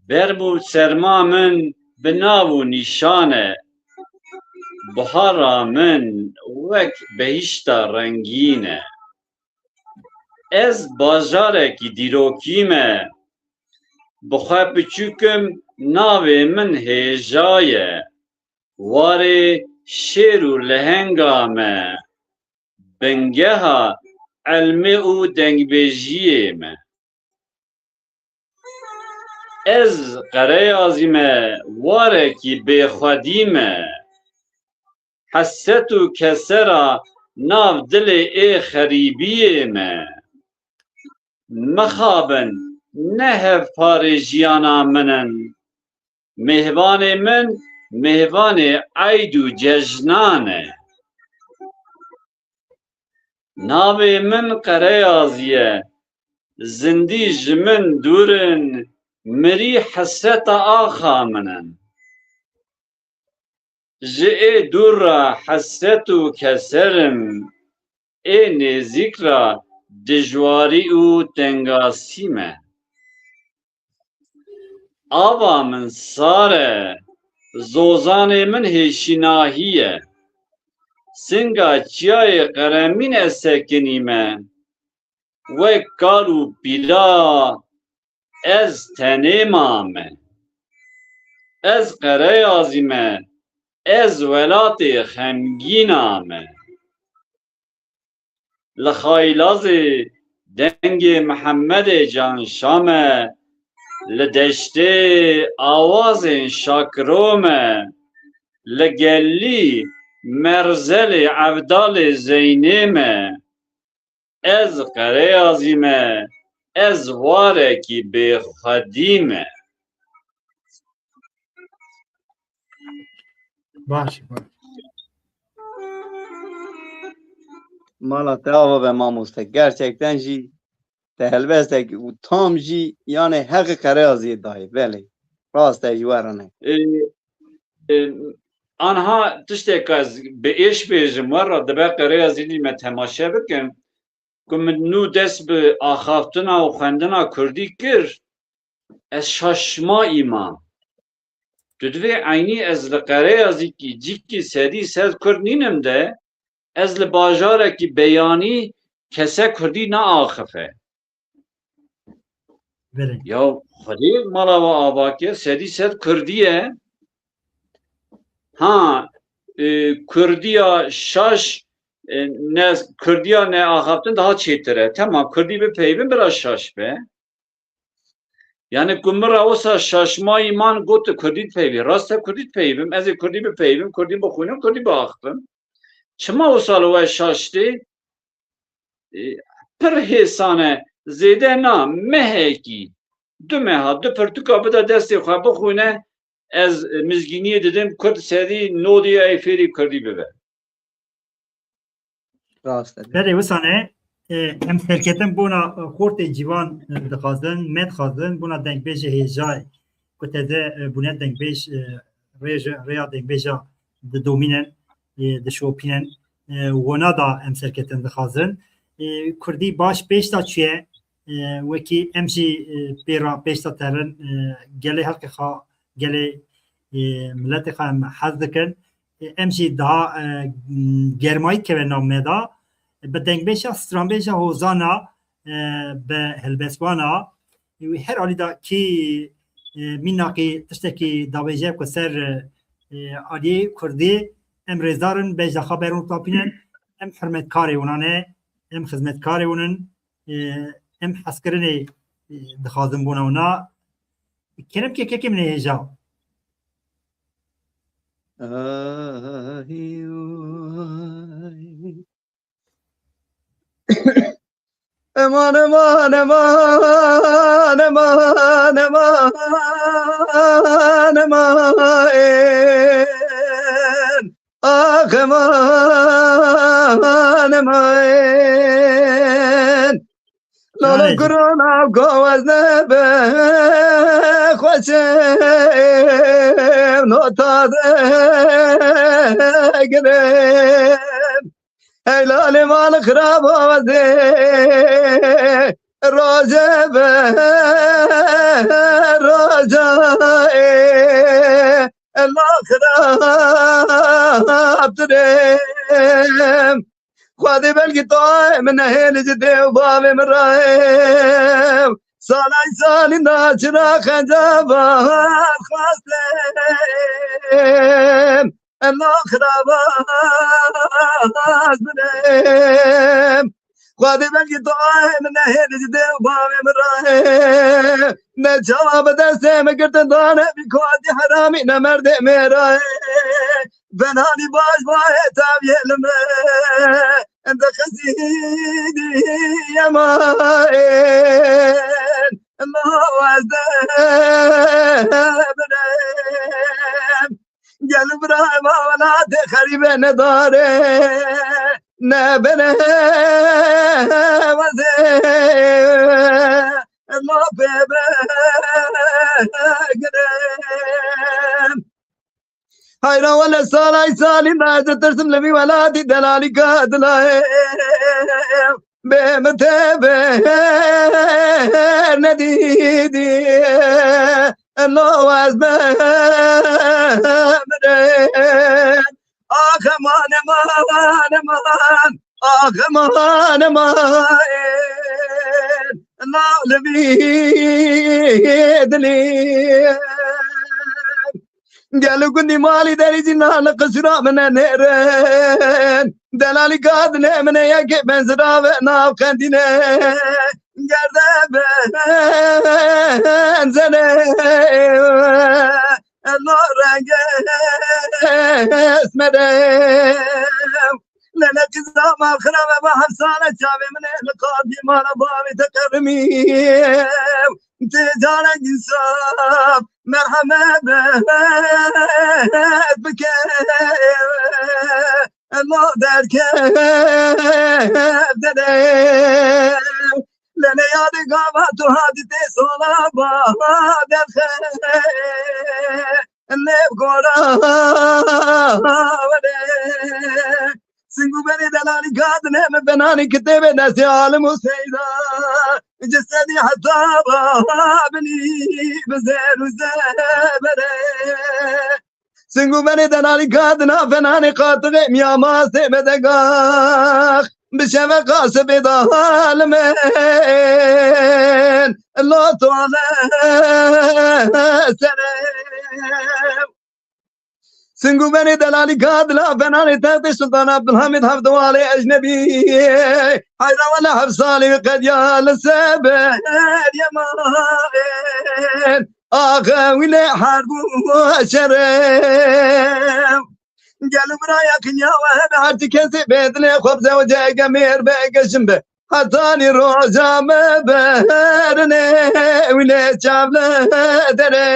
Berm û serma min bi nav û nîşan e. Bihara min wek behîşta rengîn e. Ez bajarekî dîrokî me. Bi xwe piçûk im, navê min Hêja ye. Warê şêr û lehenga me. Bingeha elmê û dengbêjiyê me. Ez Qereyazî me, warekî bêxwedî me. Hesret û kesera nav dilê ê xerîbiyê me. Mixabin, ne hevparê jiyana min in. Mêvanê min, mêvanê eyd û cejnan e. Navê min Qereyazî ye. Zindî ji min dûr in, mirî hesreta axa min in. Ji ê dûr re hesret û keser im, ê nêzîk re dijwarî û tengasî me. Ava min sar e, zozanê min hêşînahî ye. Singa çiyayê Qeremîn ez sekinîme. Wek kal û pîra ez tenê mame. Ez Qereyazî me, ez welatê xemgîna me. Li Xaylazê dengê Mihemedê Canşa me, li deştê awazên Şakiro me, li gelî merzelê Evdalê Zeynê me. Ez Qereyazî me, ez warekî bêxwedî me. Baş, baş. Mala te ava be mamoste. Gerçekten jî te helbestek û tam jî, yani, heqê Qereyaziyê dayê. Belê. Rast e, ji we re ne. E, e, anha tiştek ez bi êş bêjim, we re dibe Qereyazî me temaşe bikin. Ku min nû dest bi axaftina û xwendina kurdî kir, ez şaşma îmam. Tu divê eynî ez li Qereyazîkî cîkî sedî sed kurd nînim de, ez li bajarekî beyanî kese kurdî neaxife. Belê. Ya Xwedê mala we ava ke, sedî sed kurdî ye. Ha, e, kurdiya şaş, e, ne, kurdiya neaxaftin daha çêtir e. Temam, kurdî bipeyivin, bira şaş be. Yani ku min re wisa şaşmayî man got, tu kurdî dipeyivî. Rast e, kurdî dipeyivim. Ez ê kurdî bipeyivim, kurdî bixwînim, kurdî biaxifim. Çima wisa li we şaş tê? E, pir hêsan e, zêde na, mehekî, du meha, du pirtûka bide destê xwe bixwîne, ez, e, mizgîniyê didim, kurd sedî nodî ey fêrî kurdî bibe. Rast e. Belê, wisa ne, Em serketin bona xortê ciwan dixwazin, me dixwazin bona dengbêjê hêjayê ku teze bûne dengbêj, rêje, rêya dengbêja didomînin, dişopînin. Wona da em serketin dixwazin. Kurdî baş pêş de çûye, wekî em jî pê re pêş de terin, gelê xelkê xwe, gelê miletê xwe em hez dikin. Em jî daha germayî dikeve nav me de. Bi dengbêja stranbêja Hozana, bi helbestwana, wî her alî de kî mînakî tiştekî dabêje ku ser aliyê kurdî, em rêzdar in, bejna xwe ber wan tapînin, em hurmetkarê wan ne, em xizmetkarê wan in, em hezkirinê dixwazin bona wan. Kerem ke kekê min ê hêja. Eman, eman, eman, eman, eman, eman, eman. Ah, eman, eman. Lala kurana gawez ne be xweşe nota de girem. Ey lalê mal xirab avazê roje be roja e la xirab tirem. Xwedê belkî to min nehêlî ji dê û bavê min re. Salay salî naçira xenca bahar xwestem. Em naxirabaz binim. Xwedê belkî to min nehêlî ji dê û bavê min re. Ne çawa bi destê min girtin dane bî ku hatî heramî ne merdê mêra ye. Benanî baş bayê teviyê li me. Em de xezînî ema ên. Ema ez de binim. Gel bira ema welatê xerîbe nedare. Ne bine wezê. Ema pê bigirim. Heyra wele salay salî me ez ditirsim li vî welatî delalî kadilayê. Bê min tê bê nedîdî. Lo ez bê mirim. Ax eman, eman, eman. Ax eman, eman. Nav li vî dilî. Gel û gundî malî derî jî nane qisûra min e nêrin. Delalî gadinê min e yekê benzira ve nav qendîne. Gerde benzene. Elo renge esmere. Lele qîza ma xirave ma hemsale çavê min e li qadî mala bavê te qerimî. Tê carek însan merhemet bike. Elo derkev dere. Lele yadê gava tu hatî tê sola ba derxe. Nêv gora were. Singûberê delalî gadine min benanî kitêbê destê alim û seyda. Cisedî heta binî bi zer û zebere. Singûberê delalî gadina fenanê qatixê miyamasê bedegax. Bi şeveqa sibê da halimin lo tole serê. Singûberê delalî gadila fenanê textê Sultan Abdulhamid Hevdewalê ecnebî. Hayra wele heft salî qediya li seber yemayên. Axe wî lê herb û şerê. Gel û biraya kinya we hebe her ti kesê bê dilê xwe bi zewce ege mêr be ege jin be. Hetanî roja me berinê wî lê çav li derê.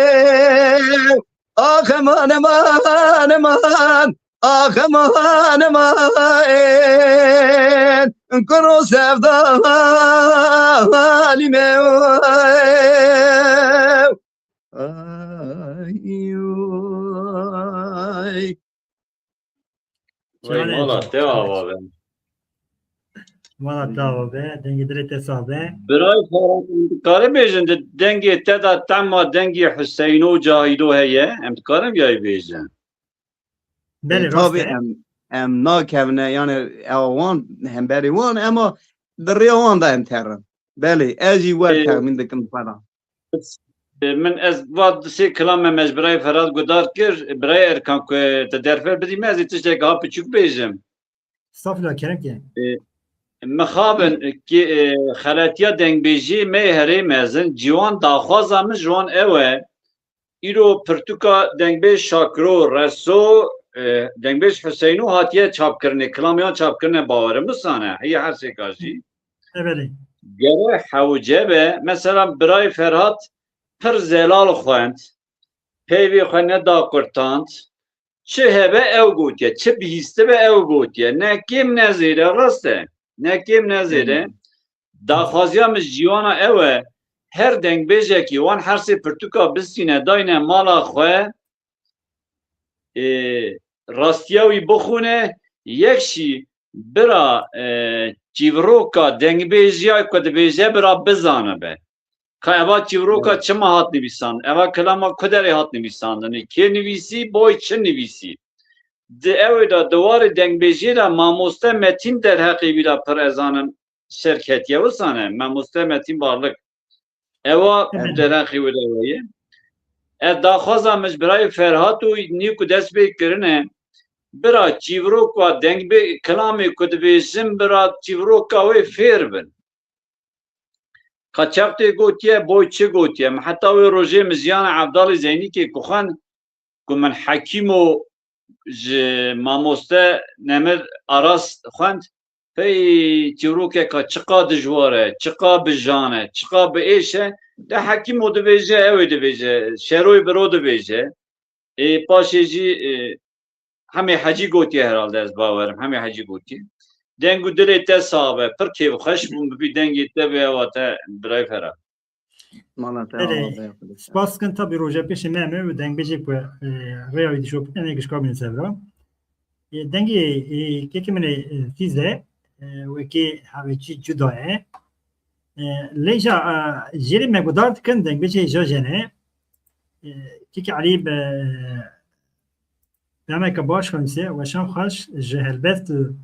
Ax eman, eman, eman. Ax eman, eman. Kuro sevda halî me. Ay, ay. Vay, Canê mala te ava be. Mala te ava be, dengê dilê te sax be. Biray Ferhat, em dikarin bêjin, di dengê te de tema dengê Huseyno Cahîdo heye? Em dikarin viyayî bêjin? Belê, E, rast tabî e. em, em nakevine, yani ew wan hemberî wan, ema di rêya wan de em terin. Belê, ez jî wer E, texmîn dikim xwe de. E, min ez va du sê kilame me ji birayê Ferhat guhdar kir, birayê Erkan ku te derfet bidî me, ez ê tiştek ha piçûk bêjim. Estağfurullah, kerem ke. E, mixabin ki, e, xeletiya dengbêjiyê me yê herê mezin, ciwan daxwaza min ji wan ew e, îro pirtûka dengbêj Şakiro Reso, e, dengbêj Huseyno hatiye çapkirinê, kilamiyan çapkirine bawerim wisane, heye her sêka jî. Ebelê. Gere hewce be, mesela birayê Ferhat pir zelal xwend, peyvê xwe nedaqurtand, çi hebe ew gotiye, çi bihîstibe ew gotiye. Ne kêm ne zêde, rast e. Ne kêm ne zêde. Hmm. Daxwaziya min ji ciwana ew e, her dengbêjekî wan her sê pirtûka bistîne dayne mala xwe, ê, rastiya wî bixwîne, yek jî bira, e, çîviroka dengbêjiya ku dibêje bira bizanibe. Ka eva çîviroka Evet. çima hat nivîsandin? Eva kilama ku derê hat nivîsandinê? Kê nivîsî? Boy çi nivîsî? Di ewê de, di warê dengbêjiyê de mamoste Metîn derheqê wî de pir, ez zanim, serketiye wisane, mamoste Metîn Barlik. Ewa Evet. derheqê wî de heye. Ez daxwaza min ji birayê Ferhat û nî ku dest pê kirine, bira çîviroka dengbê-, kilamê ku dibêjin, bira çîviroka wê fêr bin. Ka çeqtê gotiye, boy çi gotiye? Min heta wê rojê min jiyana Evdalê Zeynîkê ku xwend, ku min Hekîmo ji mamoste Nemir Aras xwend, pey çîrokeka çiqa dijwar e, çiqa bijan e, çiqa bi êş e, de Hekîmo dibêje, ew ê dibêje, Şeroyê Biro dibêje. Ê, paşê jî, ê, Hemê Hecî gotiye herhalde, ez bawerim. Hemê Hecî gotiye. Deng û dilê te sax be. Pir kêfxweş bûm, bi vî dengê te, bi ewa te, birayê Ferhat. Mala te Belê, ava be, Xwedê. Spas dikin, tabî roja pêşê me, me û dengbêjê ku, e, rêya wî dişopin, em ê gişka bînin ser vira. E, dengê, e, kekê min ê, e, Fîze, e, wekî hevêçî cuda ye. E, lê ja, e, jêrê me guhdar dikin, dengbêjê ja jene. E, kekê Elî bi demeke baş xwendise, weşan xweş ji helbest û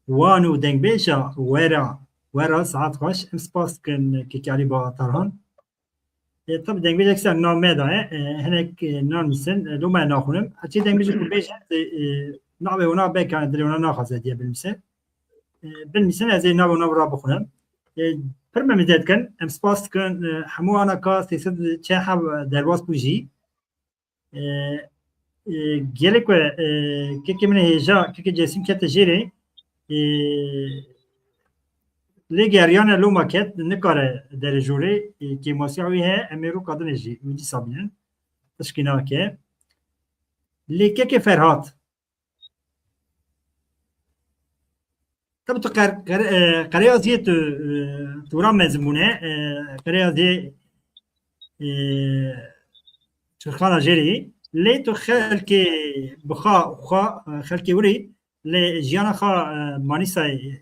wan û dengbêja wera, wera saet xweş. Em spas dikin kekê Elî ba Tarhan. E, tabi dengbêjek ser nav me daye. E, hinek, e, nan misin, e, loma naxwînim. Heçî dengbêjek ku bêje, e, e, navê wana beka dilê wana naxwaze diye bilmise. E, binivîsin, ez ê nav û nav rabixwînim. E, pir me mizet dikin, em spas dikin, e, hemû ana ka sê sed çehab derbas bû jî. E, e, gelek we, e, kekê min ê hêja, kekê Cesîm kete jêrê, e, lê geriyane loma ket, nikare derê jorê, e, kêmasiya wî heye, em ê roka dinê jî wî dîsa bînin. Tişkî nake. Lê kekê Ferhat, Tabi tu qer-, qer-, e, qereyaziyê tu, e, tu wira mezin bûne, e, qereyaziyê, e, Çirxana Jêrî, lê tu xelkê bi xwe, xwe, e, xelkê wirî, lê jiyana xwe, e, Manîsayê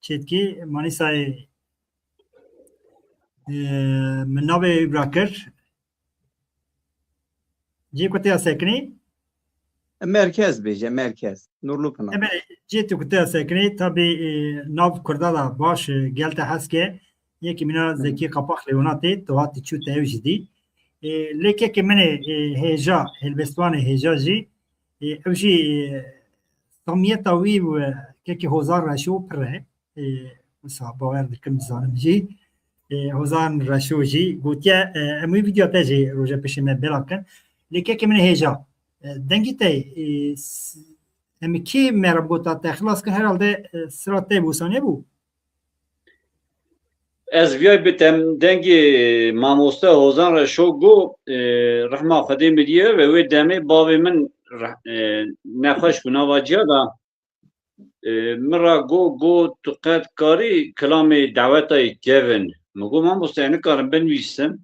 çêdikî, Manîsayê, e, min navê wî bira kir. Cê ku te ya sekinî? Merkez bêje, merkez. Nurlu Pınar. Ebe, cê tu ku te ya sekinî, tabî, e, nav Kurda da baş, e, gel te hes ke. Yekî mîna Hı. Zekî Qapax Leonatê, tu hat çû te ew jî dî. E, lê kekê min ê, e, hêja, helbestvanê hêja jî, e, ew jî, e, samiyeta wî û, e, kekê Hozan Reşo pir e. E, wisa bawer dikim, dizanim jî. E, Hozan Reşo jî gotiye, e, em wî vîdyoya te jî roja pêşê me belav kin. Lê kekê min ê hêja, e, dengî te, e, s-, em kî me re bigota te xilas kir, herhalde, e, sira te bû, wisa nebû? Ez viyay bitem dengê mamoste Hozan Reşo got, e, rehma Xwedê mirî ye ve wê demê bavê min reh-, e, nexweş bû nava ciya da. e, min re got, got, tu qet karî kilamê dawetayê kevin? Min got, mamoste, ez nikarim binivîsim.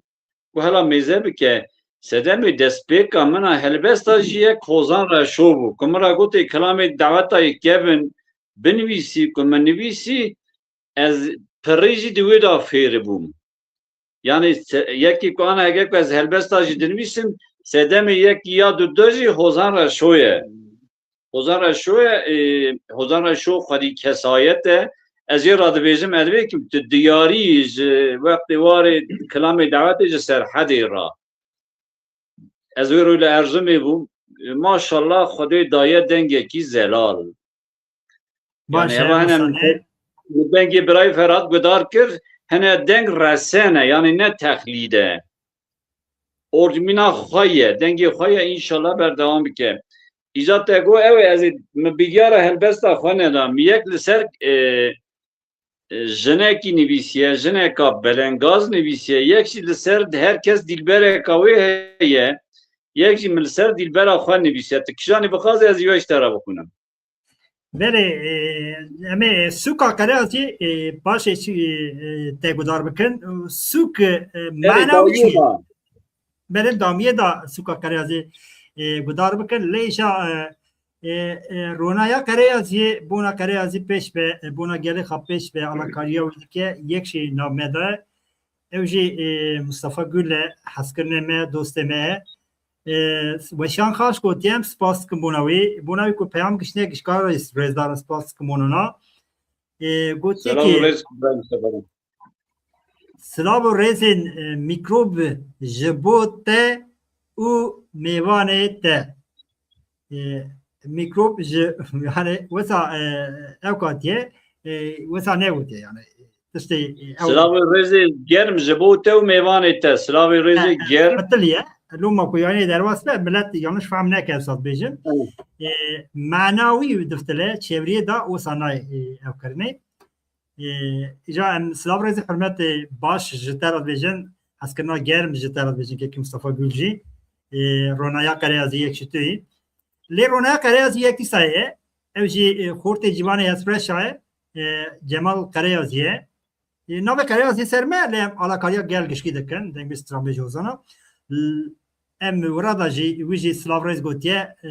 Ku hela mêze bike, sedemê destpêka min a helbesta jî yek Hozan Reşo bû. Ku min re gotê kilamê dawetayê kevin binivîsî, ku min nivîsî, ez pirrî jî di wê de fêr bûm. Yanî se-, yekî ku ana hege ku ez helbesta jî dinivîsim, sedemê yekî ya du du jî Hozan Reşo ye. Hozan Reşo ye, e, Hozan Reşo xwedî kesayet e. Ez jê re dibêjim, ez vê kim tu diyarî ji wextê warê kilamê dawetê ji Serhedê re. Ez wê rû li Erzimê bûm. E, maşallah Xwedê daye dengekî zelal. Baş Yani, e, eva hene Hosane. Li dengê birayê Ferhat gudar kir, hene deng resene, yani ne teqlîd e. Orcmîna xwe ye, dengê xwe ye, înşallah berdewam bike. Îca te got, ew ê, ez ê, min biryara helbesta xwe neda. Min yek li ser, e, e, jinekî nivîsiye, jineka belengaz nivîsiye, yek jî li ser her kes dîlbereka wê heye, yek jî min li ser dîlbera xwe nivîsiye. Tu kijanî bixwazî ez jî we ji te re bixwînim. Belê, e, em ê sûka Qereyazî, e, paşê çi, e, te gudar bikin. Sûk, e, Belê, mana wî çi ye? Dawiyê de. Belê, dawiyê de sûka Qereyazî, e, gudar bikin. Lê îşa, e, e, e, ronaya Qereyazî, bona Qereyazî pêş be, e, bona gelê xwe pêş be, alakariya wî dike, yek jî nav me de. Ew jî, e, Mustafa Gul e, hezkirinê me, dostê me ye. E, Weşan Xaş gotiye, em spas dikim bona wî. Bona wî ku peyam giştine gişkar rêz-, rêzdar, spas dikim onona. E, gotiye Selam ki, û rêz Kubra Mustafa. Silav û rêzên, e, mîkrob ji bo te û mêvanê te. E, mîkrob ji, yani, wesa, e, ew katiye, e, wesa negotiye, yani, tiştê, e, ew Silav û rêzê germ ji bo te û mêvanê te. Silavê rêzê He, germ. Qetiliye. Loma ku yanê derwas be, millet yanlış fehm neke, esas bêjin. Evet. E, mana wî diftile, çevriyê da wisa nayê, e, ev kirinê. E, îca em silav rêzê hurmetê baş ji te re dibêjin, hezkirina germ ji te re dibêjin, kekî Mustafa Gul jî. E, ronaya Qereyazî yek ji tu yî. Lê ronaya Qereyazî yek dîsa ye. Ew jî, e, xortê Cîvanê Hesreşa ye. E, Cemal Qereyazî ye. E, navê Qereyazî ser me, lê em alakariya gel gişkî dikin. Dengê stranbêj Hozana. L-, em wira da jî, wî jî silav rêz gotiye. E,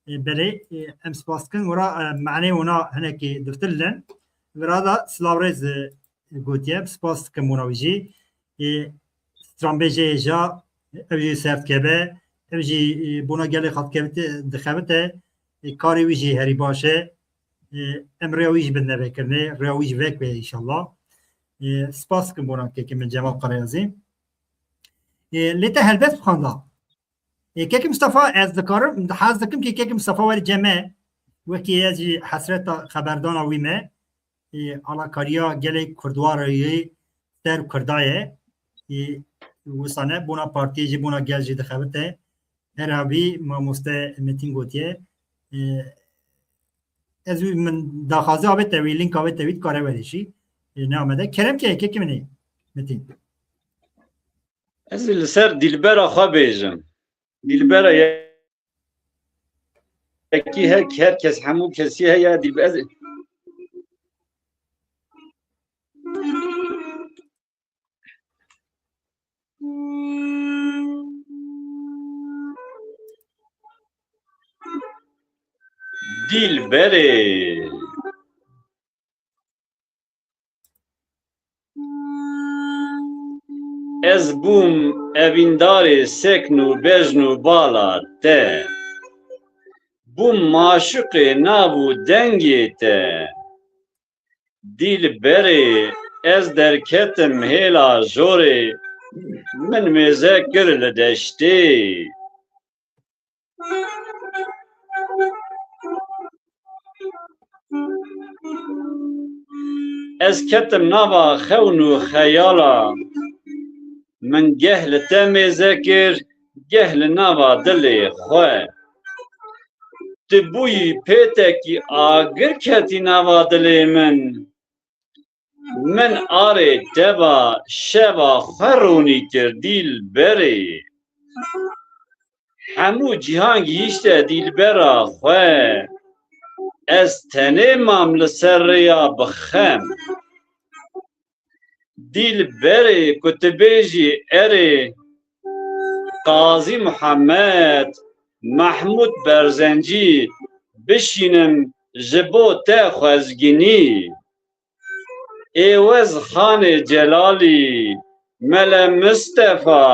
e, belê, e, em spas dikin. Wira, e, manê wana hinekî diftilin. Wira da silav rêz, e, gotiye. Spas dikim wana wî jî. E, stranbêjê ja, ew jî serdkeve, ew jî, e, bona gelê xwe dikevite, dixebite. E, karê wî jî herî baş e. E, em rêya wî jî bidine vekirinê, rêya wî jî vek be înşallah. E, spas dikim bona kekê min Cemal Qereyazî. E, lê te helbest bixwanda. E, kekê Mustafa, ez dikarim, hez dikim ki kekê Mustafa were cem me, wekî ez jî hesreta xeberdana wî me. E, alakariya gelê Kurdwarayê ser Kurda ye. E, wisa ne, bona partiyê jî, bona gel jî dixebite. Her habî mamoste Metin gotiye. E, ez wî min daxwaze avête wî, link avête wî, dikare were jî. E, ne amede. Kerem ke, kekê min ê, Metin. Ez ê li ser dîlbera xwe bêjim. Dîlbera ye-, yekî her, her kes, hemû kesî heye, dîlbe-, ez ê Dîlberê. Ez bûm evîndarê sekn û bejn û bala te. Bûm maşiqê nav û dengê te. Dîlberê, ez derketim hêla jorê, min mêze kir li deştê. Ez ketim nava xewn û xeyala. Min geh li te mêze kir, geh li nava dilê xwe. Tu bûyî pêtekî agir ketî nava dilê min. Min arê teva şeva xwe ronî kir dîlberê. Hemû cîhan gihîşte dîlbera xwe. Ez tenê mam li ser rêya bi xem. Dîlberê ku tu bêjî erê, Qazî Muhammed, Mehmûd Berzencî bişînim ji bo te xwezgînî. Êwez Xanê Celalî, Mele Mistefa,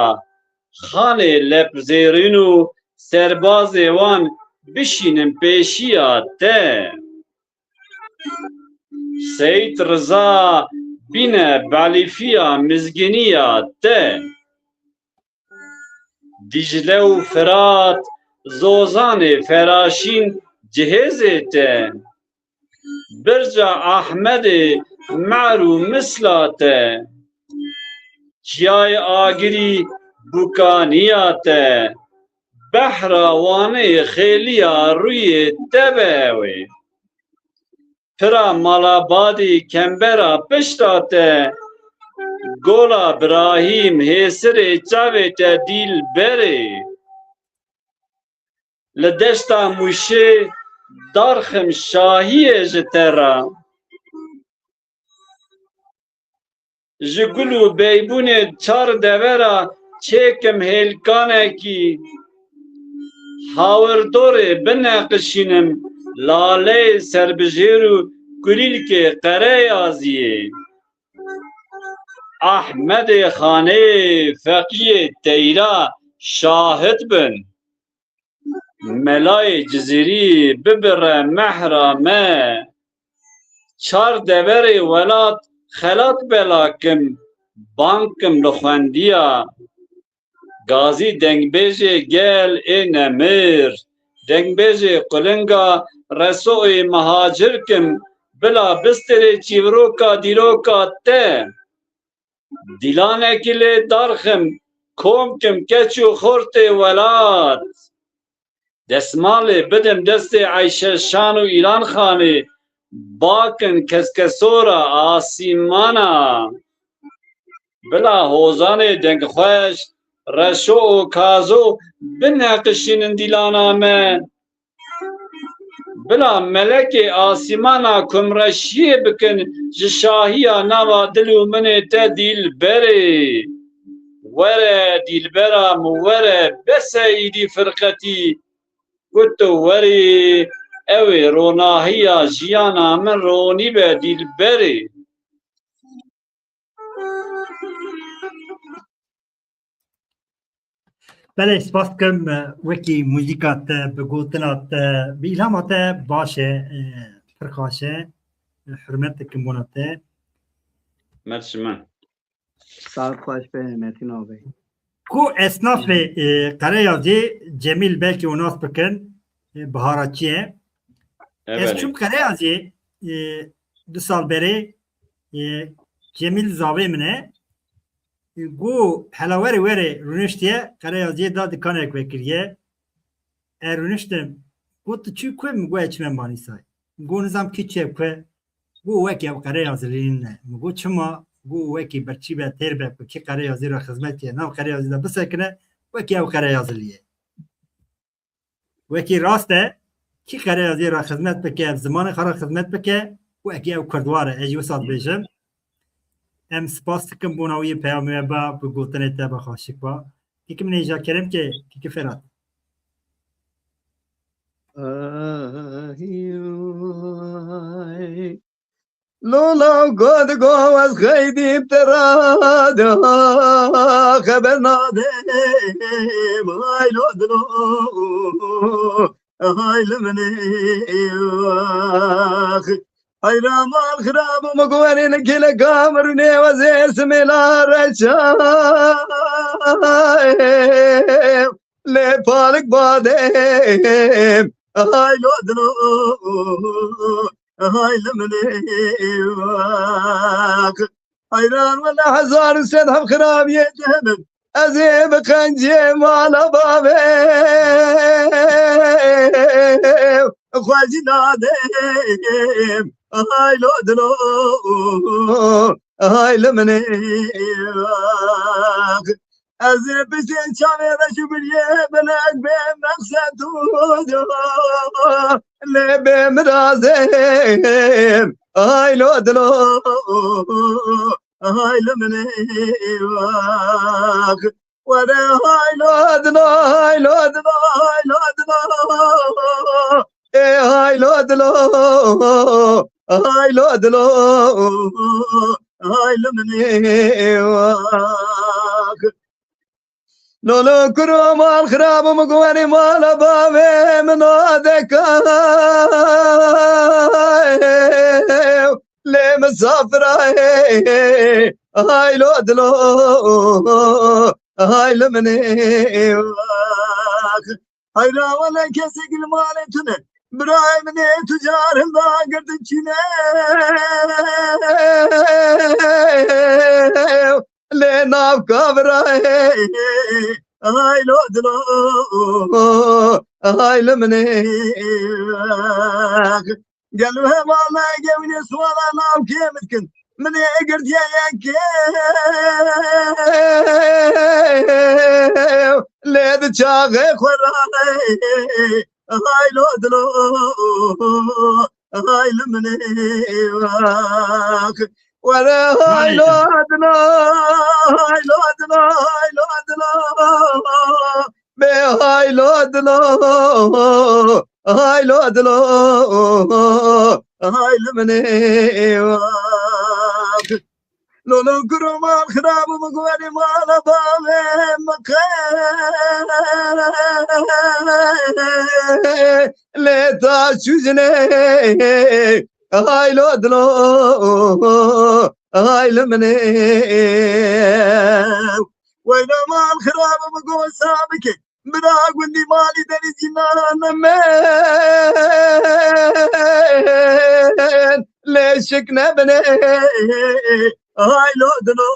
Xanê Lepzêrîn û serbazê wan bişînin pêşiya te. Seyîd Riza bîne belîfiya mizgîniya te. Dîcle û Firat, Zozanê Feraşîn cihêzê te. Birca Ahmedê mer û misla te. Çiyayê Agirî bûkaniya te. Behra Wanê xêliya rûyê te be ew ê. Pira Malabadî kembera pişta te, Gola Birahîm hêsirê çavê te dîlberê. Li deşta Mûşê darxim şahiyê ji te re. Ji gul û beybûnê çar devera çêkim hêlkanekî. Hawirdorê bineqişînim laleyê serbijêr û kulîlkê Qereyaziyê. Ehmedê Xanê Feqiyê Teyra şahid bin. Melayê Cizîrî bibire mehra me. Çar deverê welat xelat bela kim, bang kim li xwendiya. Gazî dengbêjê gel ê nemir, dengbêjê qulinga Resoyê mihacir kim, bila bistirê çîviroka dîroka te. Dîlanekî lê darxim, kom kim keç û xortê welat. Desmalê bidim destê Eyşe Şan û Îlan Xanê, bakin keskesora asîmana. Bila hozanê dengxweş, Reşo û Kazo bineqişînin dîlana me. Bila melekê asîmana kumreşiyê bikin ji şahiya nava dil û minê te dîlberê. Were dîlbera min were, bes e îdî firqetî. Ku tu werî, ew ê ronahiya jiyana min ronî be dîlberê. Belê, spas dikim, wekî muzîka te, bi gotina te, bi îlhama te baş e, e, pir xweş e. Hurmet dikim bona te. Mersi min. Saet xweş be, Metin abi. Ku esnafê, e, Qereyazê Cemîl belkî û nas bikin, e, Biharaçî ye. Evet. Ez çûm Qereyazê, e, du sal berê, e, Cemîl zavê min e. E, got, hela were were rûniştiye, Qereyazê da dikanek vekiriye. E, rûniştim. Got, tu çû ku? Min got, ez çime Manîsayê. Got, nizam kî çi ye ku? Got, wekî ev Qereyazilî ne. Min got, çima? Got, wekî birçî be, têr be, ku kî Qereyazî re xizmet ke, nav Qereyazî de bisekine, wekî ev Qereyazilî ye. Wekî rast e, kî Qereyazî re xizmet bike, ev zimanê xwe re xizmet bike, wekî ew Kurdwar e, ez jî wisa dibêjim. Em spas dikin bona wî peyamê we ba, bi gotinê te be xweşik ba. Kî min hêja kerem ke, kî Ferat. Ay, ay. Lola god go ez xeydî te ra de xeber nadim. Ay lo dilo, ay li min ê. Ay ramal xirab, me guherê ne kêle kamer ne wezê simêla reçay. Lê palik badem, ay lo dilo, ay li min ê. Heyran wele hezar û sed heb xirabiyê dibim. Ez ê bi qencê mala bavê xwe jî nadim. Ay lo dilo, ay li min ê. Ez ê piştê çavê reş û biriyê belek bê meqsed û lê bê mirazê. Ay lo dilo, ay li min ê wak. Were ay lo dilo, ay lo dilo, ay lo dilo. Ê ay lo dilo, ay lo dilo, ay li min ê wak. Lolo kuro mal xirab û min guherî mala bavê min adeka. Lê misafira ê, ay lo dilo, ay li min ê wak. Heyra wele kesek li malê tune. Birayê min ê tu carin da girtin çîne. Lê nav kavira ê, ay lo dilo, ay li min ê. Gelo heval nayê gewînê suala nav kêm dikin. Min ê girtiye yekê lê di çaxê xwe rayê. Ay lo dilo, ay li min ê wak. Were ay lo dilo, ay lo dilo, ay lo dilo. Bê ay lo dilo, ay lo dilo, ay li min ê wak. Lolo kuro mal xirab û min guherî mala bavê min qe. Lê ta çû jinê, ay lo dilo, ay li min ê. Weyna mal xirab û min guherî sabike. Bira gundî malî derî zînana min lê şik nebine. Ay lo dilo,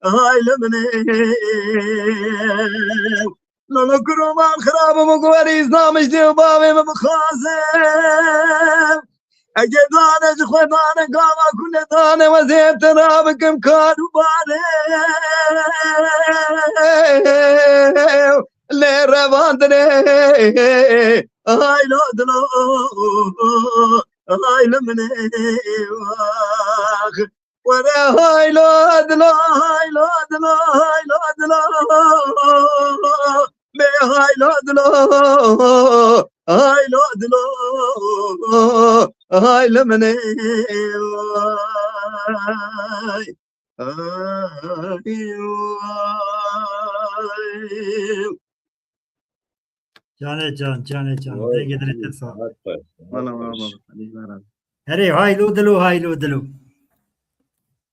ay li min ê. Lolo kuro mal xirab û min guherî îzna min ji dê û bavê min bixwaze. Ege dane ji xwe dane gava ku nedane, wezê te nabikim kar û barê. Lê revandinê, ay lo dilo, ay li min ê wak. Were ay lo dilo, ay lo dilo, ay lo dilo. Bê ay lo dilo, ay lo dilo, ay li min ê. Ay, ay, ay. Canê can, canê can. Vay, dengê dilê te sağ. Valla, valla, valla. Herê, haylo dilo, haylo dilo.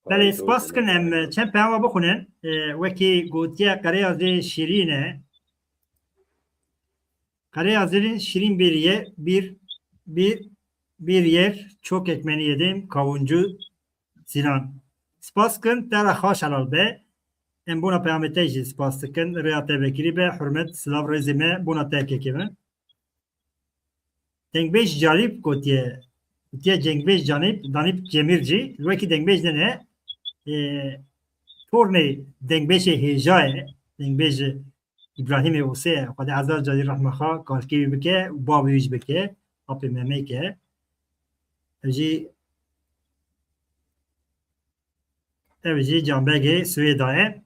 Belê, spas dikin, em çend peyama bixwînin. E, wekî gotiye, qereyazê şîrîn e. Qereyazê şîrîn bir ye, bir, bir, bir yer çok ekmeğini yedim, kavuncu Sinan. Spas dikin, te re xaş helal be. Em bona peyamê te jî spas dikin. Rêya te vekirî be, hurmet, silav, rêzê me, bona te kekê min. Dengbêj Canîb gotiye. Gotiye cengbêj Canîb, Danîb Cemîrcî. Wekî dengbêj nene. E, tornê dengbêjê hêja ye. Dengbêj Îbrahîmê Osê ye. Xwedê hezar carî rehme xwe kalkê wî bike û bavê wî jî bike. Apê Memeyke. Ev jî, ev jî Canbegê Swêda ye.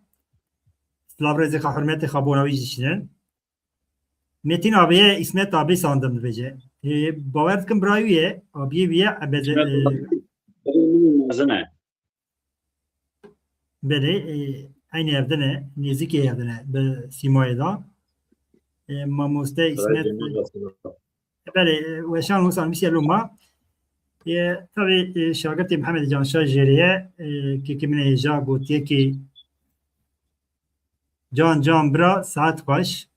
Silav rêzê xwe hurmetê xwe bona wî jî dişînin. Metin abiye, İsmet abi sandım dibêje. E, bawer dikim bira wî ye, abiyê wî ye, ebeze, e, Mezin e. Belê, e, eynî evdin e, nêzîkê evdin e, bi sîmayê de. E, mamoste İsmet, belê, e, weşan wisa nivîsiye loma. E, tabii, e, şagirtê Mihemed Canşa jêrê ye, e, kekê min ê hêja gotiye ki Can can bira, saet xweş.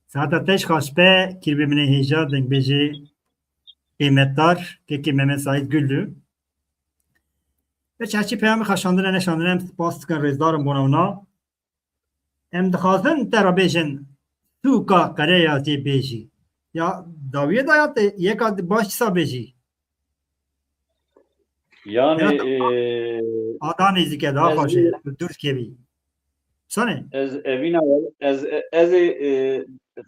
Saeta te jî xweş be, kîrbê min ê hêja, dengbêjê qîmetdar, kekê Mehmet Saîd Güllü. Ve çerçî peyamê xwe şandine neşandine, em spas dikin, rêzdar in bona wana. Em dixwazin te re bêjin, sûka Qereyazê bêjî. Ya dawiyê de ya te yeka di baş dîsa bêjî. Yani, ya, e, a daha nêzîk e, daha xweş e, tu dûr kevî. Çanê? Ez evîna wel-, ez, ez ê, e,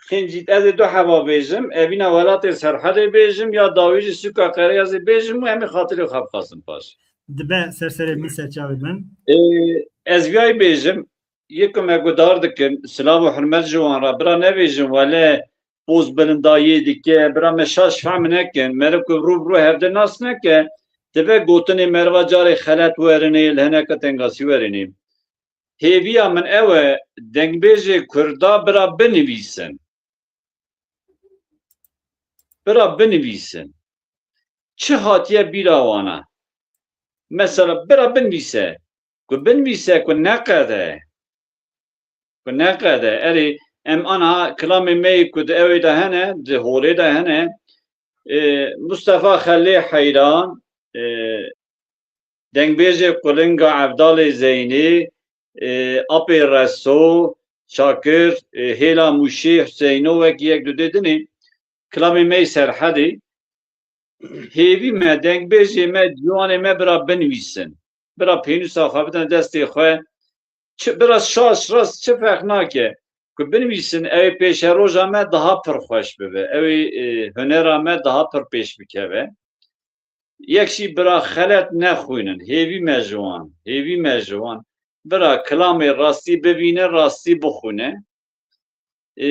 xincît, ez ê du heva bêjim. Evîna welatê Serhedê bêjim ya dawî jî sûka Qereyazê bêjim û em ê xatirê xwe bixwazim paş. Dibe ser serê min, ser çavê min. E, ez viyayî bêjim. Yê ku me guhdar dikin, silav û hurmet ji wan re. Bira nebêjin wele poz bilindayiyê dike, bira me şaş fehm nekin. Meriv ku rû bi rû hevdî nas neke, dibe gotinê meriva carê xelet werinê, li hineke tengasî werinê. Hêviya min ew e, dengbêjê Kurda bira binivîsin. Bira binivîsin. Çi hatiye bîra wana? Mesela bira binivîse. Ku binivîse, ku neqede. Ku neqede. Erê, em ana kilamê me yê ku di ew ê de hene, di holê de hene. E, Mustafa Xelê Heyran, e, dengbêjê Qulinga Evdalê Zeynê, e, Apê Reso, Şakir, e, Hêla Mûşê, Huseyno wekî yek du dê dinê. Kilamê me yê Serhedê. Hêvî me, dengbêjê me, ciwanê me bira binivîsin. Bira pênûsa xwe bidin destê xwe. Çi, bira şaş rast çi ferq nake. Ku binivîsin, ew ê pêşeroja me daha pir xweş bibe. Ew ê, e, hunera me daha pir pêş bikeve. Yek jî bira xelet nexwînin. Hêvî me ji wan. Hêvî me ji wan. Bira kilamê rastî bibîne, rastî bixwîne. E,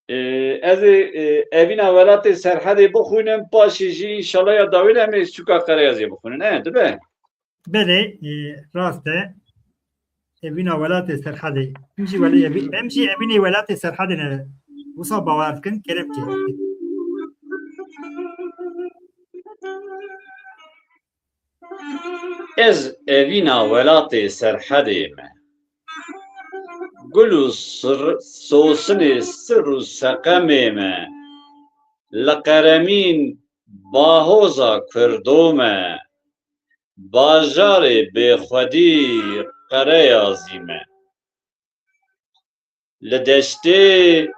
e, ez ê, e, evîna welatê Serhedê bixwînim, paşê jî înşallah ya dawî de em ê sûka Qereyazê bixwînin. E, dibe? Belê, e, rast e. Evîna welatê Serhedê. Em jî welê evî-, em jî evînê welatê Serhedê ne. Wisa bawer dikin, kerem ke. Ez evîna welatê Serhedê me. Gul û sir-, sosinê sir û seqemê me. Li qeremîn bahoza Kurdo me. Bajarê bêxwedî Qereyazî me. Li deştê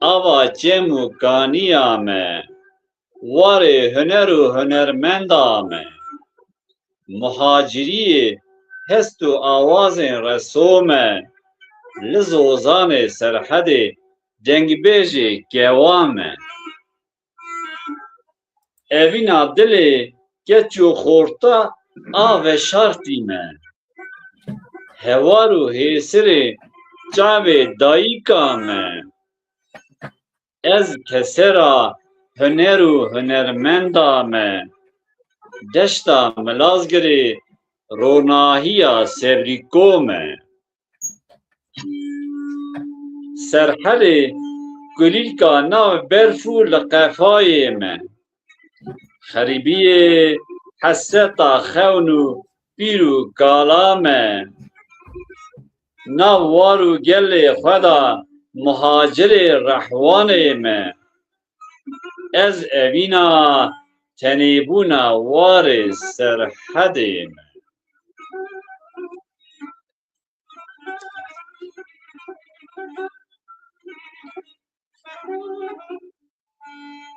ava çem û kaniya me, warê huner û hunermenda me, muhaciriyê hest û awazên reso me, li zozanê Serhedê dengbêjê kewa me. Evîna dilê keç û xorta a veşartî me. Hewar û hêsirê çavê dayika me. Ez kesera huner û hunermenda me. Deşta Milazgirê ronahiya Sevrîko me. Serhedê kulîlka nav berf û li qefayê me. Xerîbiyê hesreta xewn û pîr û kala me. Nav war û gelê xwe de muhacirê rehwanê me. Ez evîna tenêbûna warê Serhedê me.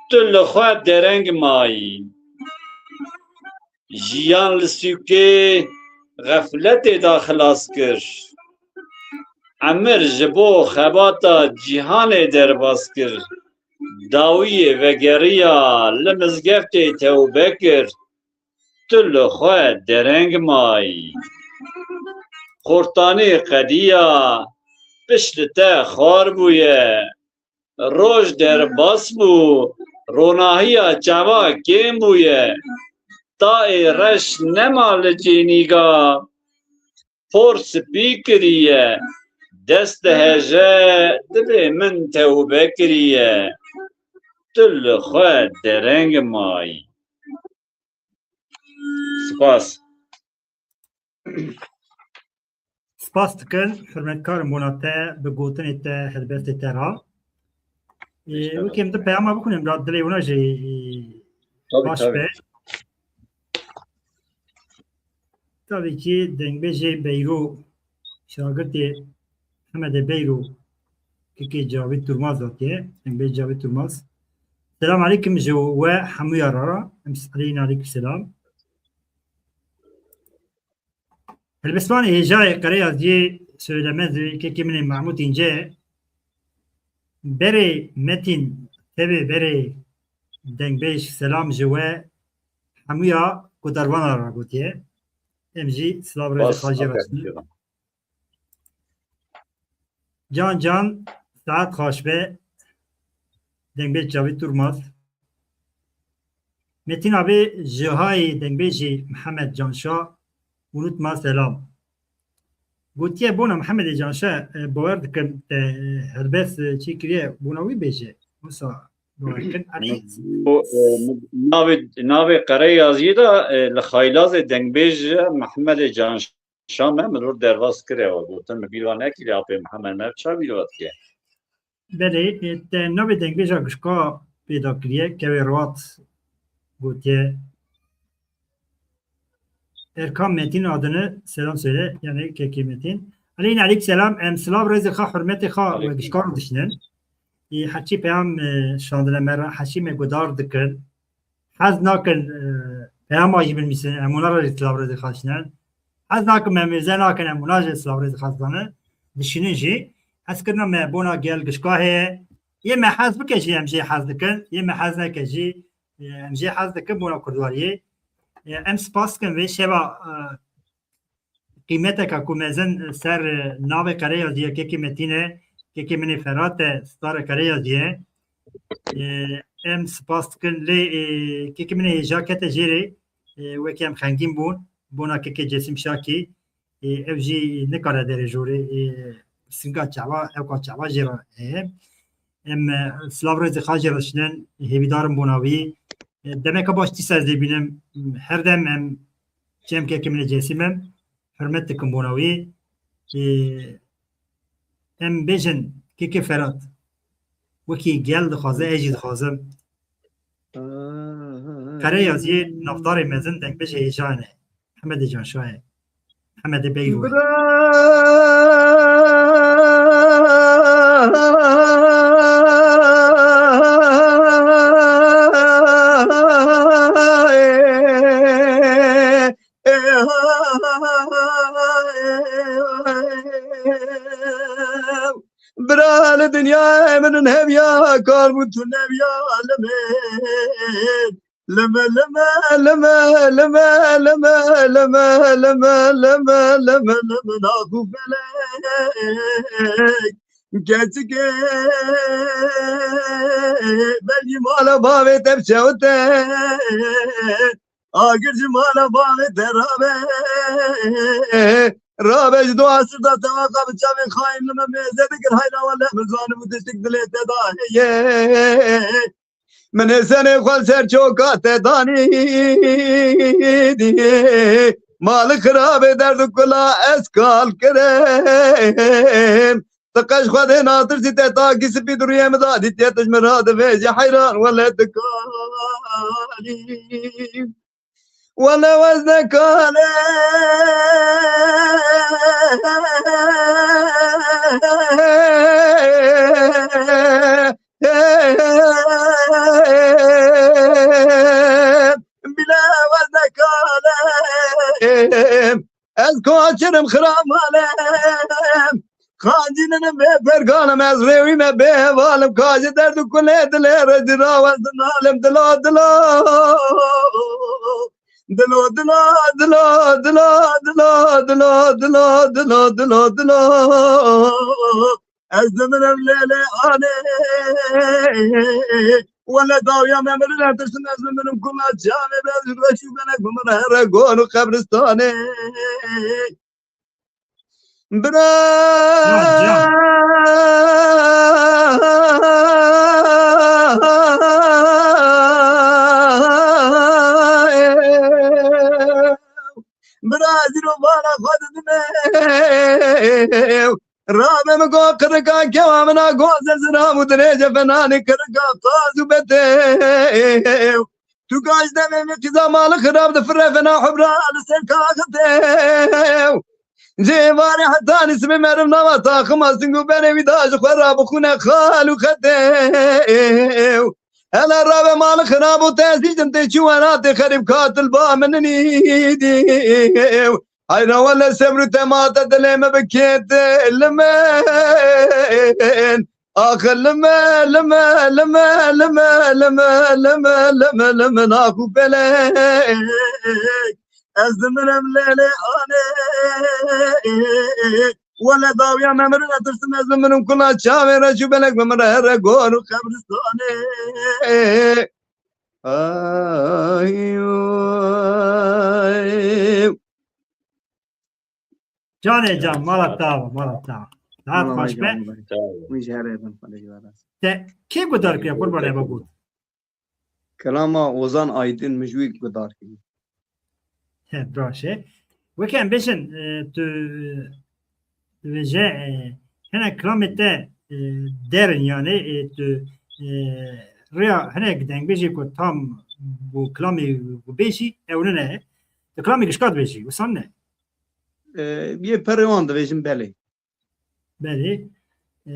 Tu li xwe dereng mayî. Jiyan li sûkê xefletê de xilas kir. Emir ji bo xebata cîhanê derbas kir. Dawiyê vegeriya, li mizgeftê tewbe kir. Tu li xwe dereng mayî. Xortanê qediya, pişt li te xwar bûye. Roj derbas bû, ronahiya çava kêm bûye. Tayê reş nema li cênîga. Por spî kiriye, dest diheje, dibê min tewbe kiriye. Tu li xwe dereng mayî. Spas. Spas dikin, hurmetkarim, bona te bi gotinê te helbestê te re. Ê, wekî em di peyama bixwînin, ra dilê wina jî, ê, Tabii, baş tabii. Be. Tabii ki dengbêjê Beyro, şagirtê Hemedê Beyro, kekê Cavîd Durmaz hatiye, dengbêj Cavîd Durmaz. Selam aleykum ji we hemûya re re. Em aleyna aleykum selam. Helbestvanê hêjayê Qereyaziyê söyleme zî kekê min ê Mahmûd Înce. Berê Metîn tevê berê dengbêj selam ji we hemûya guhdarvana re gotiye. Em jî silav rêzê xwe jê re dişînin. Can can, saet xweş be. Dengbêj Cavit Durmaz. Metin abi, Jihayê dengbêjî Mihemed Canşa, unutma selam. Gotiye bona Mihemedê Canşa, e, bawer dikim te helbest, e, çê kiriye, bona wî bêje. Wisa bawer kin. Navê, navê Qereyaziyê de, e, li xaylazê dengbêj Mihemedê Canşa Şam me mirov derbas kire, we gotin, min bîr wa nekiriye, apê Mihemed me çawa bîr wa dike? Belê, e, te navê dengbêja gişka pêda kiriye, kevê Rewat gotiye. Erkan Metin adını selam söyle, yani kekê Metin. Aleyhine aleyk selam, em silav rêzê xwe, hurmetê xwe we gişkar dişinin. E, heçî peyam, e, şandine me re, heçî me gudar dikin. Hez nakin, e, peyama jî binivîsin, em wana re jî silav rêzê xwe dişînin. Hez nakin, me mêze nakin, em wana jî silav rêzê xwe dane, dişînin jî. Hez kirina me bona gel gişka heye. Yê me hez bike jî em jê hez dikin, yê me hez neke jî, e, em jê hez dikin bona kurdwariyê. E, em spas dikin vê şeva, e, qîmeteke ku mezin ser, e, navê Qereyaziyê, kekê Metîn e, kekê min ê Ferhat e, starê Qereyaziyê. E, em spas dikin, lê, e, kekê min ê hêja kete jêrê, e, wekî em xengîn bûn, bona kekê Cesîm Şakî, e, ew jî nikare derê jorê, e, singa çawa, ewka çawa jê re heye. Em, e, silav rêzê xwe jê re dişînin, hêvîdar im bona wî. E, demeke baş dîsa ez dê bînim, her dem em cem kekê min ê Cesîm im, hurmet dikim bona wî. Ê, em bêjin, kekê Ferhat, wekî gel dixwaze, ez jî dixwazim. Qereyaziyê navdarê mezin dengbêjê hêja ne. Hemedê Canşayê. Hemedê Beylo. Bira li dinyayê min in hemiya kar bû tu neviya li min. Lime lime lime lime lime lime lime lime lime lime naxu felek. Keçikê belgî mala bavê te biçewite. Agir ji mala bavê te rabe. Rabe ji do asir da tewaqa bi çavê xayîn li me mêze dikir, hayra wele min zanim û tiştik dilê te da heye. Min ê senê xwe li ser çoka te danî. Mali xirabê derd û kula ez kal kirim. Ti qeş Xwedê natirsî, te takî spî di rûyê min da dîtiye, tu ji min re divêjî heyran wele dikarî. Wele wez nekane. Bile wez nekane. Ez kaçirim xiramalem. Xancînin bê perganim, ez rêwî me bê hevalim. Ka ji derd û kulê dilê re jî rawestin halim. Dilo, dilo. Dilo, dilo, dilo, dilo, dilo, dilo, dilo, dilo, dilo, dilo, dilo. Ez dimirim lê lê anê. Wele dawiya me mirin, em tiştin ez bimirim kuma çavê be, ez reş û belek bimirim here gon û qebristanê. Bira. Bira, ez îro bala xwe didim. Rabe min go qirika kewa min a go zirziram û dirêje fenanê qirika qaz û betew. Tu gaş demê min qîza mali xirab difire fena hubra li ser kaxitew. Cêvarê hetanî sibê meriv nava taxima sing û berê wî da ji xwe ra bi xûne xal û xetew. Hele rabe mali xirab û te ez dîtim tê çû welatê xerîb katil ba min nîdî. Hayra wele sebr û temate dilê me bikête li min. Ax li me, li me, li me, li me, li me, li me, li me, li me, naxu pelek. Ez dimirim lê lê anê. Wele dawiya me mirin, ez tirsim ez bimirim kula çavê reş û belek bimire here gor û qebristanê. Ay, ay. Canê can, mala te ava, mala te ava. Daha Mala xweş be. Can be. Sağ olun. Wî jî here bin xwedê ji we razî. Te kê guhdar kiriye, qurbanê be got? Kilama Ozan Aydin, min ji wî guhdar kiriye. He, baş e. Weke em bêjin, e, tu, e, dibêje, e, hinek kilamê te, e, der in, yani, e, tu, e, rêya hinek dengbêjê ku tam bu kilamê ku bêjî, ew nine. Tu kilamê gişka dibêjî, wisa ne? E, yê perê wan dibêjin belê. Belê. E,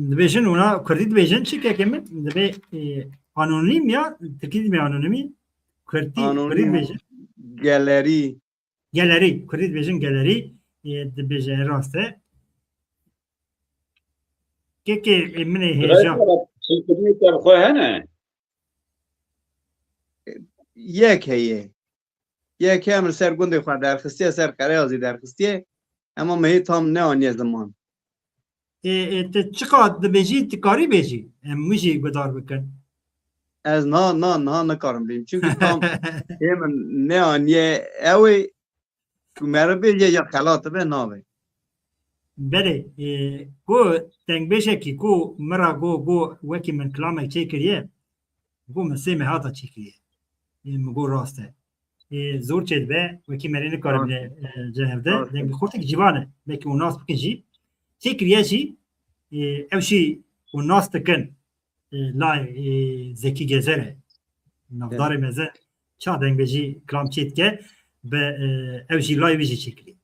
dibêjin wana kurdî dibêjin, çi kekê min? Dibê, e, anonim ya, tirkî dibê anonimî. Kurdî, kurdî Anonim, dibêjin. Gelerî. Gelerî, kurdî dibêjin gelerî. E, dibêje rast e. Kekê, e, min ê hêja. Çi kurdî te bi xwe hene? Yek heye. Yek heye min ser gundê xwe derxistiye, ser Qereyazî derxistiye. Ema me hê tam neaniye ziman. E, e, tu çiqas dibêjî, tu karî bêjî. Em wî jî guhdar bikin. Ez na, na, niha nikarim bêjim. Çunku tam hê min neaniye ew ê ku meriv bêje ya xelat be nabe. Belê, e, ku dengbêjekî ku min ra got, got wekî min kilamek çêkiriye, got min sê meha da çêkiriye. E, min got rast e. E, zor çêdibe, wekî merê nikaribine, Rast. E, cihevde. Rast. Deng xortek civan e. Belkî û nas bikin jî. Çêkiriye jî, e, ew jî û nas dikin. E, lay, e, Zekî Gezer e. Navdarê Evet. mezin ça dengbêjî kilam çê dike, bi, e, ew jî lay wî jî çêkirî.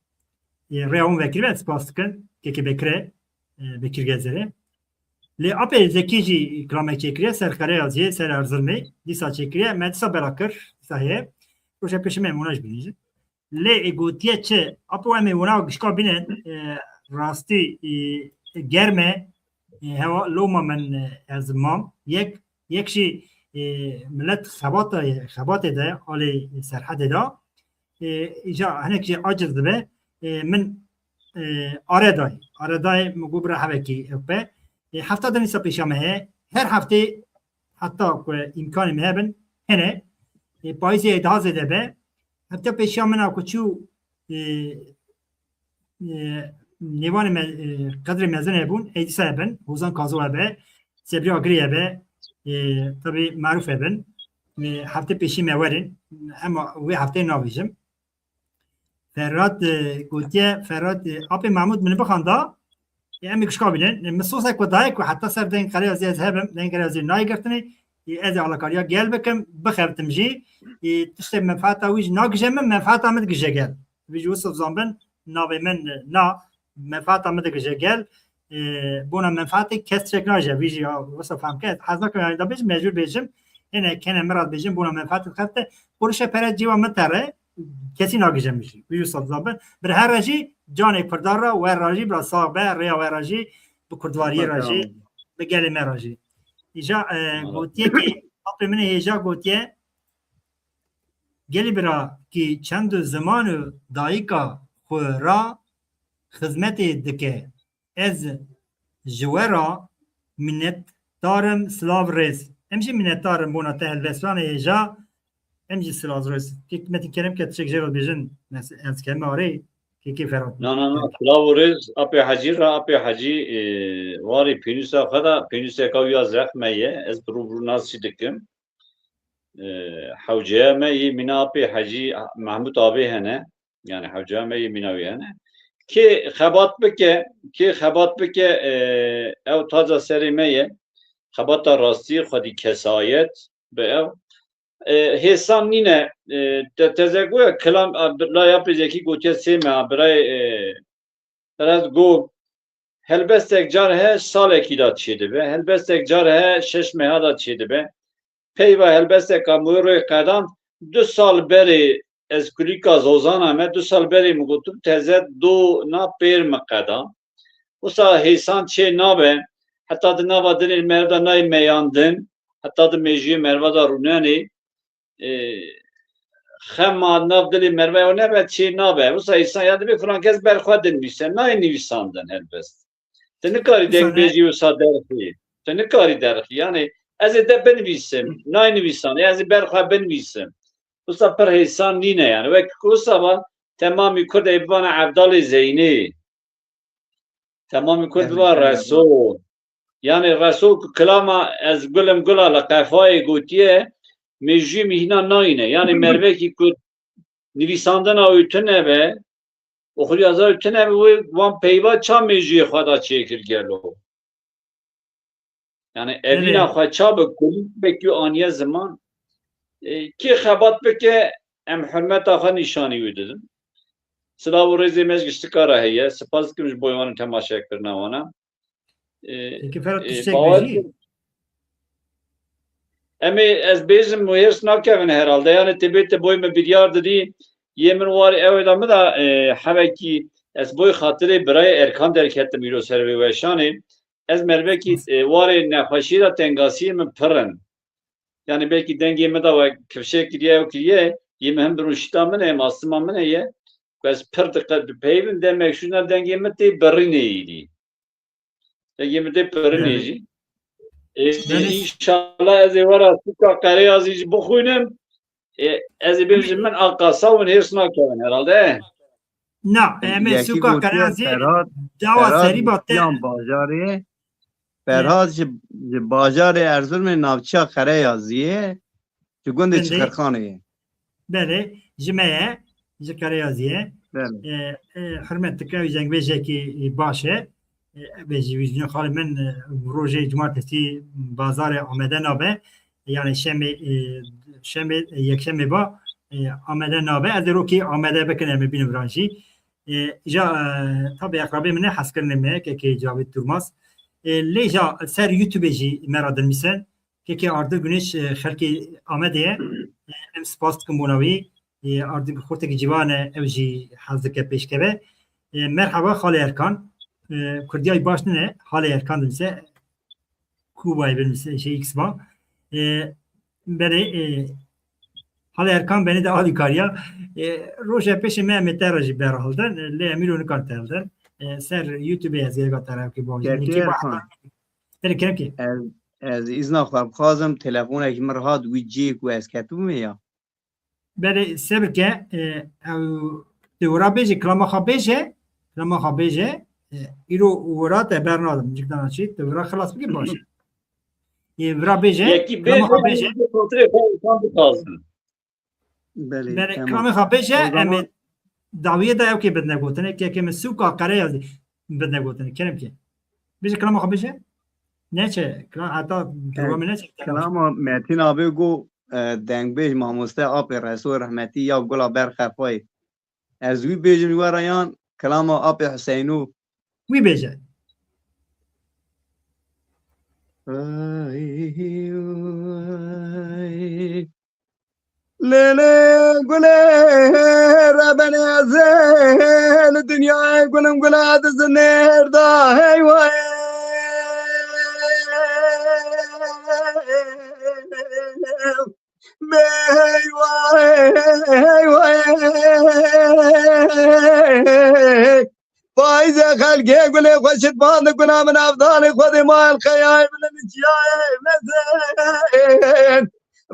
E, rêya hûn vekirî ben spas dikin. Kekê Bekir e, e, Bekir Gezer e. Lê apê Zekî jî kilamek çêkiriye, ser Xereyaziyê, ser Erzirmê, dîsa çêkiriye, me dîsa bela kir, dîsa heye. Roja pêşî me mûna jî bînî jî. Lê ê gotiye çi? Apo em ê wina gişka bînin, e, rastî, e, germ e, e, hewa loma min, e, ez mam. Yek, yek jî, e, milet xebata, xebatê de, alê serhedê de. E, îca hinek jî aciz dibe. E, min, e, are dayê. Are dayê min got bira hevekî ew be. E, hefta din îsa pêşiya me heye. Her heftê heta ku îmkanê me hebin, hene. E, payîzê daha zêde be. Hefta pêşiya min a ku çû, e, e, nêvanê me, e, qedrê mezin hebûn, ê dîsa hebin, Hozan Kazo hebe, Sebrî Agirî hebe, e, tabî Merûf hebin. E, heftê pêşî me werin, hema wê hefteyê navêjim. Ferhat, e, gotiye, Ferhat, e, apê Mahmud min bixanda, e, em ê gişka bînin. E, min sosek ku daye ku heta ser deng Qereyazî ez hebim, deng Qereyazî nayê girtinê, e, ez ê alakariya gel bikim, bixebtim jî, e, tiştê menfaeta wî jî nagije min, menfaeta min digije gel. Vî jî wisa zanbin, navê min, e, na, menfaeta min digije gel. E, bona menfaatê kes tiştek naje, vî jî ya wisa fehm ke, ez hez nakim yani da bêjim, mecbur bêjim. Hene, kene min ra bêjim, bona menfaatê xebite. Qurişe pere cêwa min tere, kesî nagije min jî. Wî wisa dizabin. Bir her re jî canê Kurdan ra, we ra jî, bira sax be, rêya we ra jî, bi Kurdwariyê ra jî, bi gelê me ra jî. Îja, e, gotiye ki, apê min ê hêja gotiye, gelî bira ki çend û ziman û dayika xwe ra xizmetê dike. Ez ji we ra minnetdar im, silav rêz. Em jî minnetdar in bona te helbestvanê hêja. Em jî silav rêz. Kek Metin Kerem ke tiştek jê re bêjin, mes-, ez keme arê, kekê Ferhat. Na, na, na, silav û rêz, apê Hecî ra, apê Hecî, e, warê pênûsa xwe de, pênûseka wî ya zexme ye, ez bi rû bi rû nas jî dikim. E, hewceya me yê mîna apê Hecî Mehmûd Abê hene. Yani hewca me yê mîna wî hene. Kê xebat bike, kê xebat bike, e, ew taca serê me ye. Xebata rastî, xwedî kesayet bi ew. E, hêsan nîne, e, te, teze goya kilam, a, bi-, la ya pêzekî gotiye sê meha, birayê, e, Ferhat got, helbestek car he salekî da çêdibe, helbestek car he şeş meha da çêdibe. Peyva helbesteka Muiroyê Qedan du sal berê ez kulîka zozana me du sal berê min gotim, teze do na pêr min qeda. Wisa hêsan çê nabe, heta di nava dinê merv de nayê meyandin, heta di mêjiyê merva de rûnenê, e, xema nav dilê merve ew nebe, çê nabe. Wisa hêsan ya dibê filan kes ber xwe dinivîse, nayê nivîsandin helbest. Tu nikarî dengbêjî wisa derxî. Tu nikarî derxî. Yani ez ê de binivîsim, nayê nivîsandin, ez ê ber xwe binivîsim. Wisa pir hêsan nîne yani. Wek ku wisa va temamî Kurd ê bivana Evdalê Zeynê. Temamî Kurd biva Reso. Yani Reso ku kilama ez gulim gula li qefayê gotiye, mêjûyê mîhna nayîne. Yani mervekî ku nivîsandina wî tune be, oxuryazar tune be, wê wan peyva ça mêjûyê xwe da çêkir gelo? Yani evîna xwe ça bi kulî pekî aniye ziman. E, kê xebat bike, em hurmeta xwe nîşanî wî didin. Silav û rêzê me ji giştika re heye. Spas dikim ji bo wan û temaşekirina wana. E, Peki Ferhat, e, tiştek bawer bêjî? Kim, em ê, ez bêjim û hêrs nakevin herhalde. Yani tê bê te boy me biryar didî. Yê min warê ew ê da min da, e, hevekî ez boy xatirê birayê Erkan derketim îro ser vê weşanê. Ez mervekî, e, warê nexweşî de tengasiyê min pir in. Yani belkî dengê min de we kifşe kiriye û kiriye, yê min him birûşîta min e, him astima min heye. Ku ez pir diqet bipeyivim, demek şûna dengê min tê birînê êdî. Dengê min tê birînê jî. Ê, înşallah ez ê wera sûka Qereyazî jî bixwînim. Ê, ez ê bêjim min a qasa hûn hêrs nakevin herhalde. Na, em ê sûka Qereyazî dawa serî ba te. Yan bajarê, Ferhat ji, ji bajarê Erzurumê, navçeya Qereyaziyê, ji gundê Çixirxanê ye. Belê, ji me ye, ji Qereyaziyê. Belê. E, e, hurmet dike, ew jengbêjekî baş e. E, ev ê jî wî ji xalê min, e, rojê cumartesî bazarê Amede nabe. Yani şemê, e, şemê, e, yekşemê ba, e, Amede nabe. Ez ê rokê Amede bikin, em ê bînin viran jî. E, îja, e, tabî eqrabê min e, hezkirinê me, kekê Cavîd Durmaz. E, lê îja ser YouTube jî me re dinivîsin. Kekê Ardiv Güneş, e, xelkê Amedê ye. E, em spas dikin bona wî. E, Ardiv xortekî ciwan e, ew jî hez dike pêşkeve. E, merhaba Xalê Erkan. E, Kurdiyayî baş nine, Halê Erkan dinivîse. Kubayê binivîse, şey, X ba. E, Belê, e, Halê Erkan benê de alîkariya. E, roja pêşê me em ê te re jî berhildin. E, lê em îro nikan te hildin. E, ser YouTube ez gereka te re ki bajin. Kekê Erkan. Belê, kerem ki. Ez, ez îzna xwe bixwazim, telefonekî min re hat wî cihê ku ez ketibûme ya. Belê, sebir ke, e, ew, tu wira bêje, kilama xwe bêje, kilama xwe bêje, e, îro wira te bernadim, cik dana çi, tu wira xilas bike baş. E, wira bêje, Yekî kilama xwe bêje, bêje. Xatirê xwe însan bixwazin. Belê, Belê, tamam. Kilamê xwe bêje, O em ê zaman dawiyê de ew kê bidine gotinê, kekê min sûka Qereyazî bidine gotinê, kerem ke. Bêje, kilama xwe bêje. Neçe, kila-, heta Evet, programê neçe. Kilama Metîn abi got, e, dengbêj mamoste apê Reso rehmetî ya Gula Berxefayê. Ez wî bêjim ji we re yan kilama apê Huseyno? Wî bêje. Lê lê gulê rebenê ez ê li dinyayê gulim gula dizinêr da hey wayê. Bê hey wayê, hey wayê. Faize xelkê gulê xweşik band guna min avdanê Xwedê mal xeyay min çiyayê mezin.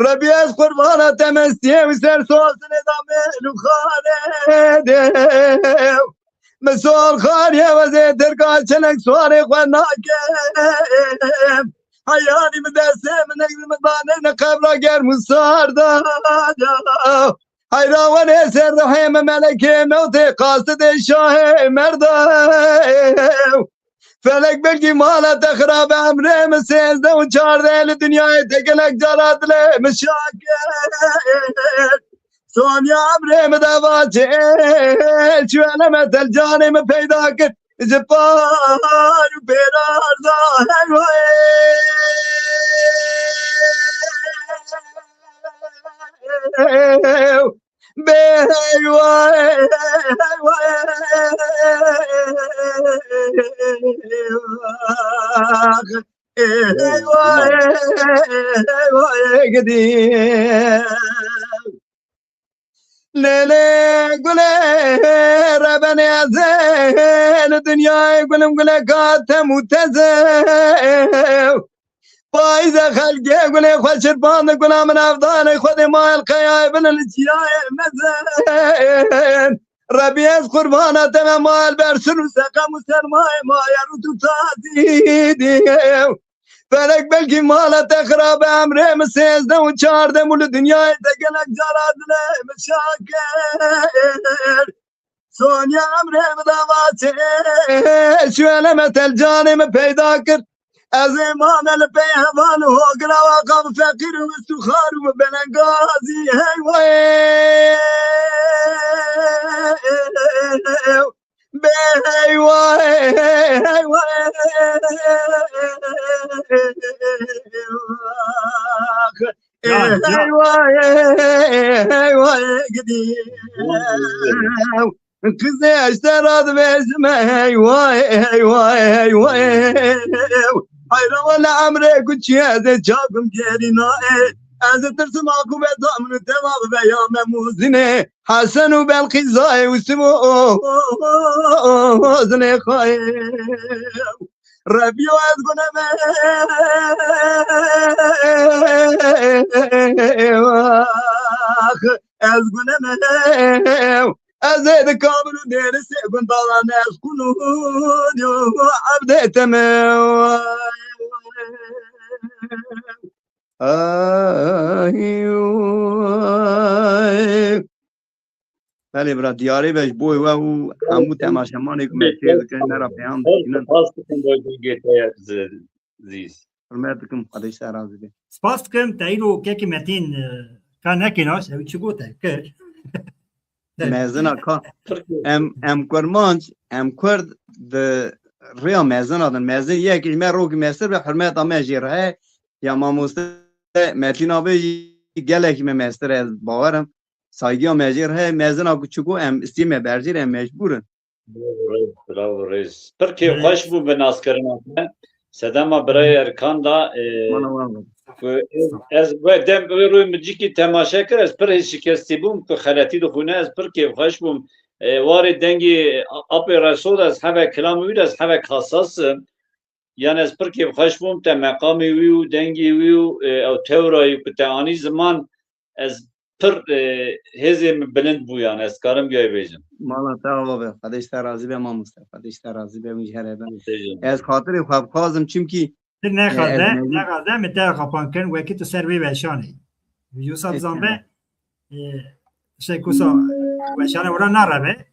Rebî ez qurbana te mestiyê û ser sozinê da mêl û xanê dê. Min sol xaniyê wezê tirka çelek suarê xwe nakim. Heyanî min destê min nek min danê ne qebra germ û sarda. Heyra wenê ser rihê min melekê mewtê qasidê şahê merda. Felek belkî mala te xirabe emrê min sêzdeh û çardeh li dinyayê te gelek cara dilê min şakir. Sonya emrê min dava çê çi eleme tel canê min peyda kir. Ji par û pêrar da hey wayê. Bê heywa, heywa, heywa, heywa, gidî. Lê, lê, gulê rebenê ez ê li dinyayê gulim guleka tem û teze. Payîze xelkê gulê xwe çirpand, gula min evdanê Xwedê ma el qeyayê bin li çiyayê mezin. Rebî ez qurbana te me ma el bersin û seqem û sermayê ma ye rût û tazî dî. Felek belkî mala te xirab e, emrê min sêzdeh û çardeh û li dinyayê te gelek cara dilê min şa kir. Sonya emrê min dava çê, şueleme tel canê min peyda kir. Ez ê mame li pey heval û hogirawa qab feqîr û wist û xar û belengazî hey wey. Bê heywa, heywa, heywa, heywa, gidî. Qizê eştera dibêjime, heywa, heywa, heywa. Hayra wele emrê ku çi ez ê çakim gerîna ê. Ez ditirsim aqûbeta min û teva bibe ya Memûzinê. Hesen û Belqîzayê û Simo Zilêxayê. Rebiyo ez gune me. Ez gune me. Ez ê di kabir û dêrisê gundalan ez qûn û evdê te me. Ay, ay. Belê bira, diyarê be ji bo we û hemû temaşemanê ku me sêr dikin, me ra peyam dişînin. Spas dikim bo dengê te, Zîz. Hurmet dikim, Xwedê ji te razî be. Spas dikim, te îro kekê Metîn, e, ka nekî nas, ew çi gote, kir. Mezina ka. Em, em kurmanc, em kurd di rêya mezina din. Mezin yek ji me rokî mestir be, hurmeta me jê re heye. Ya mamoste Metîn abi jî gelekî me mestir e, ez bawer im. Saygîya me jê re heye. Mezina ku çiko em istî me berjêr, em mecbûr in. Bravo reis, bravo reis. Pir kêfxweş bû bi naskirina te. Sedema birayê Erkan da, e, Wala, wala. Ku ez, ez we dem wê rûyê min cîkî temaşe kir, ez pir hêşikestî bûm, ku xeletî dixwîne, ez pir kêfxweş bûm. E, warê dengê a-, apê Reso de ez heve kilamê wî de ez hevek hassas im. Yan ez pir kêfxweş bûm, te meqamê wî û dengê wî û, e, ew tewrayî ku te anî ziman, ez pir, e, hêzê min bilind bû, yan ez karim gayê bêjim. Mala te ava be, Xwedê ji te razî be mamoste, Xwedê ji te razî be, wî ji here be. Têjin. Ez xatirê xwe bixwazim, çimkî, Ti e, ez nexaze, mezin nexaze, min te xapan kirin, wekî tu ser wê weşanê. Wisa bizan be, e, şey kusa weşanê wira nareve,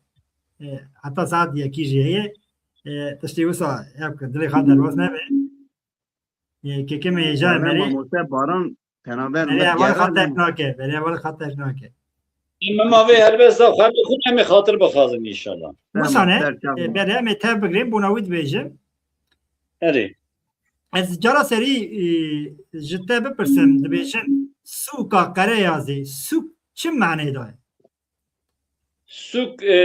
e, heta saet yekî jî heye, e, tiştê wisa ev dilê xwe derbas nebe. E, kekê me hêja Baran merê. Mamoste Baran, penaber Berê me heval xatir nake, berê heval xatir nake. Min ma vê helbesta xwe bixwin, em ê xatir bixwazin înşallah. Tamam, Musane, ser çav e, ma. Berê em ê tev bigirên, bona wî dibêjim. Erê. Ez cara serî, e, ji te bipirsim, dibêjin, sûka Qereyazê, sûk çi manê daye? Sûk, e,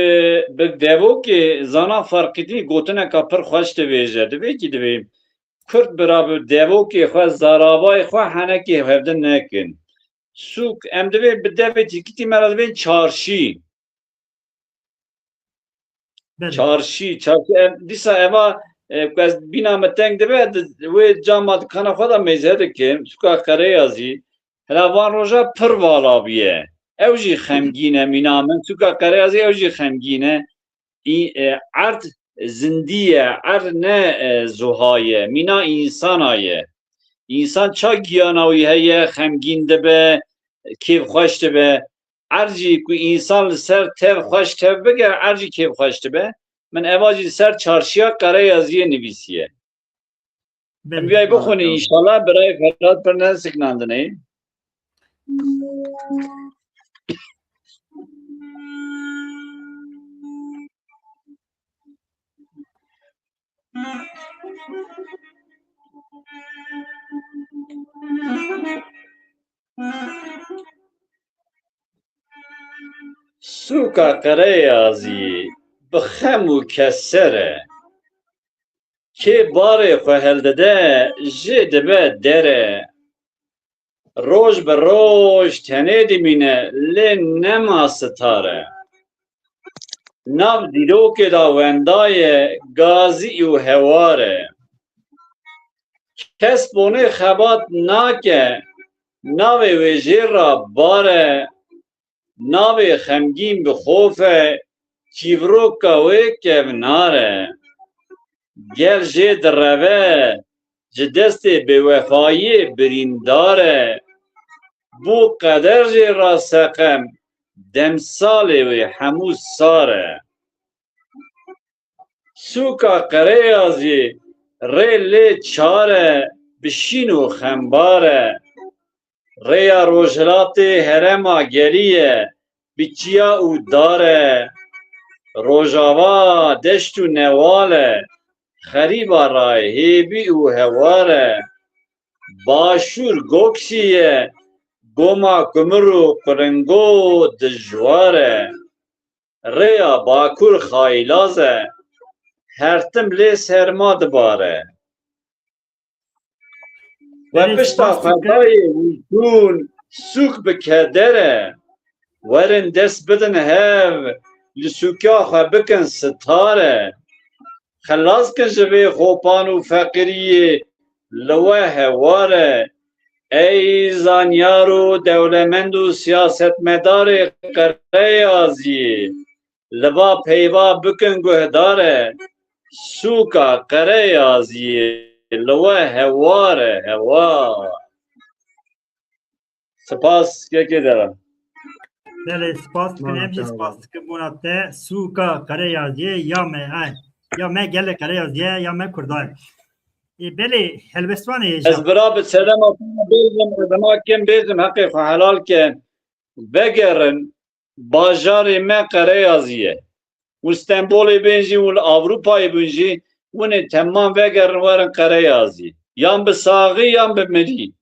bi devokê zana ferqîtî gotineka pir xweş dibêje. Divê kî divê Kurd bira bi devokê xwe, zaravayê xwe henekê hevdin nekin. Sûk, em divê bi devê tirkîtî me re dibên çarşî. Belê. Çarşî, çarşî, em, dîsa eva, e, ku ez bîna me teng dibe, di, wê cama dikana xwe de mêze dikim, sûka Qereyazî. Hela van roja pir vala bûye. Ew jî xemgîn e, mîna min sûka Qereyazî ew jî xemgîn e. Î, e, erd zindî ye, erd ne, e, zuha ye, mîna însana ye. Însan ça giyana wî heye, xemgîn dibe, kêfxweş dibe. Erd jî ku însan li ser tev xweş tev bike, erd jî kêfxweş dibe. Min eva jî li ser çarşiya Qereyaziyê nivîsiye. Em Belê. Viyayê bixwînin înşallah, birayê Ferhat pir nesiknandinê. Sûka Qereyazî bi xem û keser e. Kê barê xwe heldide, jê dibe dere. Roj bi roj tenê dimîne, lê nema sitare. Nav dîrokê de wenda ye, gazî û hewar e. Kes bonê xebat nake, navê wê jê re bar e. Navê xemgîn bi xof e, çîvroka wê kevnar e. Gel jê direve, ji destê bêwefayiyê birîndar e. Bû qeder jê re seqem, demsalê wê hemû sar e. Sûka Qereyazî rê lê çar e, bi şîn û xembar e. Rêya rojhilatê herêma gelî ye, bi çiya û dar e. Rojava deşt û newal e, xerîba rayê hêvî û hewar e. Başûr goksî ye, goma kumir û quringo dijwar e. Rêya bakur xaylaz e, her tim lê serma dibare. We Belê, pişta spas xwe dikim. dayê û çûn sûk bi keder e. Werin dest bidin hev, li sûka xwe bikin sitare. Xilas kin ji vê xopan û feqiriyê, li we hewar e. Ey zanyar û dewlemend û siyasetmedarê Qereyaziyê, li va peyva bikin guhdar e. Sûka Qereyaziyê li we hewar e, hewar. Spas, kekê deran. Belê, spas dikin. Em jî spas dikin bona te. Sûka Qereyaziyê ya me, ay, ya me gelê Qereyaziyê, ya me Kurdan. E, belê, helbestvanê hêja. Ez bira bi selema te bêjim, ez dema kim bêjim, heqê xwe helal ke. Vegerin, bajarê me Qereyazî ye. Û Stenbolê bên jî û li Ewropayê bin jî, winê temam vegerin werin Qereyazî. Yan bi saxî yan bi mirî.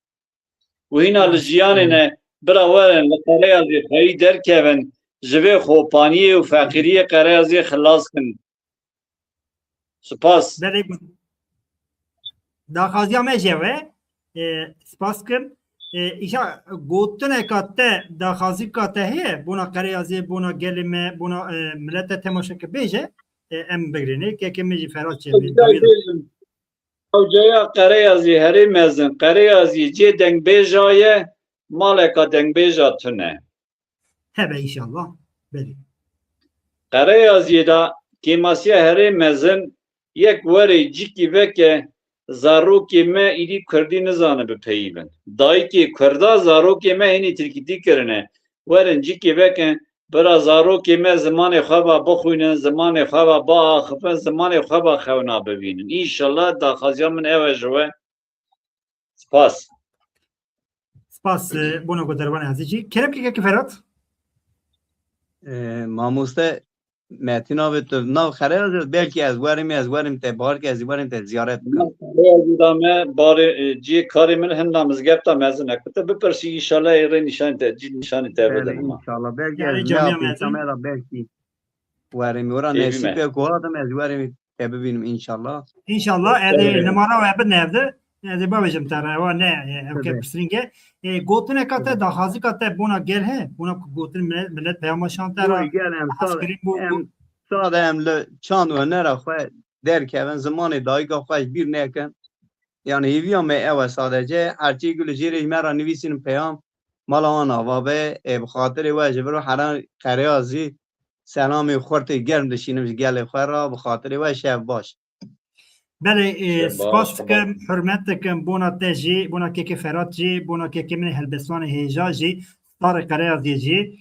Û hîna li jiyanê ne, bira werin li Qereyazî xweyî derkevin, ji vê xopaniyê û feqîriyê Qereyaziyê xilas kin. Spas. Belê, got. Daxwaziya me ji we, e, spas kim. E, îşa gotineka te, daxwazîka te heye, bona Qereyazê, bona gelê me, bona, e, milete temaşe ke bêje, e, em bigirînê. Kekê me jî Ferhat Çemê, Ew cayê dawî bêjin. Ew caya Qereyazî herê mezin. Qereyazî cê dengbêja ye, maleka dengbêja tune. Hebe înşallah. Belê. Qereyaziyê de kêmasiya herê mezin yek werê cîkî veke zarokê me îdî kurdî nizane bipeyivin. Dayikê kurda zarokê me hînî tirkîtî kirine. Werin cîkê veke bira zarokê me zimanê xwe va bixwînin, zimanê xwe va biaxifin, zimanê xwe va xewna bibînin. Înşallah daxwaziya min ew e ji we. Spas. Spas, e, bona guhdarvanê ezîz jî. Kerem ke kekê Ferhat. E, mamoste Metin abi, tu nav Qereyazî, belkî ez werim, ez werim te, baharkê ez werim te ziyaret bikim. Qereyazî da me barê, e, ciyê karê min hinda mizgefta mezin e. Ku te bipirsî, înşallah ê rê nîşanî te, cî nîşanî te bide hema. Înşallah. Belkî yani ez camiya mezin. Belkî werim. Ora nesîbek hatim ez werim te bibînim înşallah. Înşallah, ez ê nimara we bidin evde. Ez ê bavêjim te re, ewa ne, e, ew ke pirsînge. E, gotineka te, daxwazika te bona gel he, bona ku gotin millet, millet peyama şan te re. Gel em sade em li çand û hunera xwe derkevin, zimanê dayika xwe ji bîr nekin. Yani hêviya me ew e sadece. Herçî ku li jêrê ji me re nivîsînin peyam, mala wan ava be, e, bi xatirê we ji vir û heran Qereyazî selamê xurtê germ dişînim ji gelê xwe re, bi xatirê we şev baş. Belê, e, spas dikim, hurmet dikim, bona te jî, bona kekê Ferhat jî, bona kekê min ê helbestvanê hêja jî, Starê Qereyaziyê jî.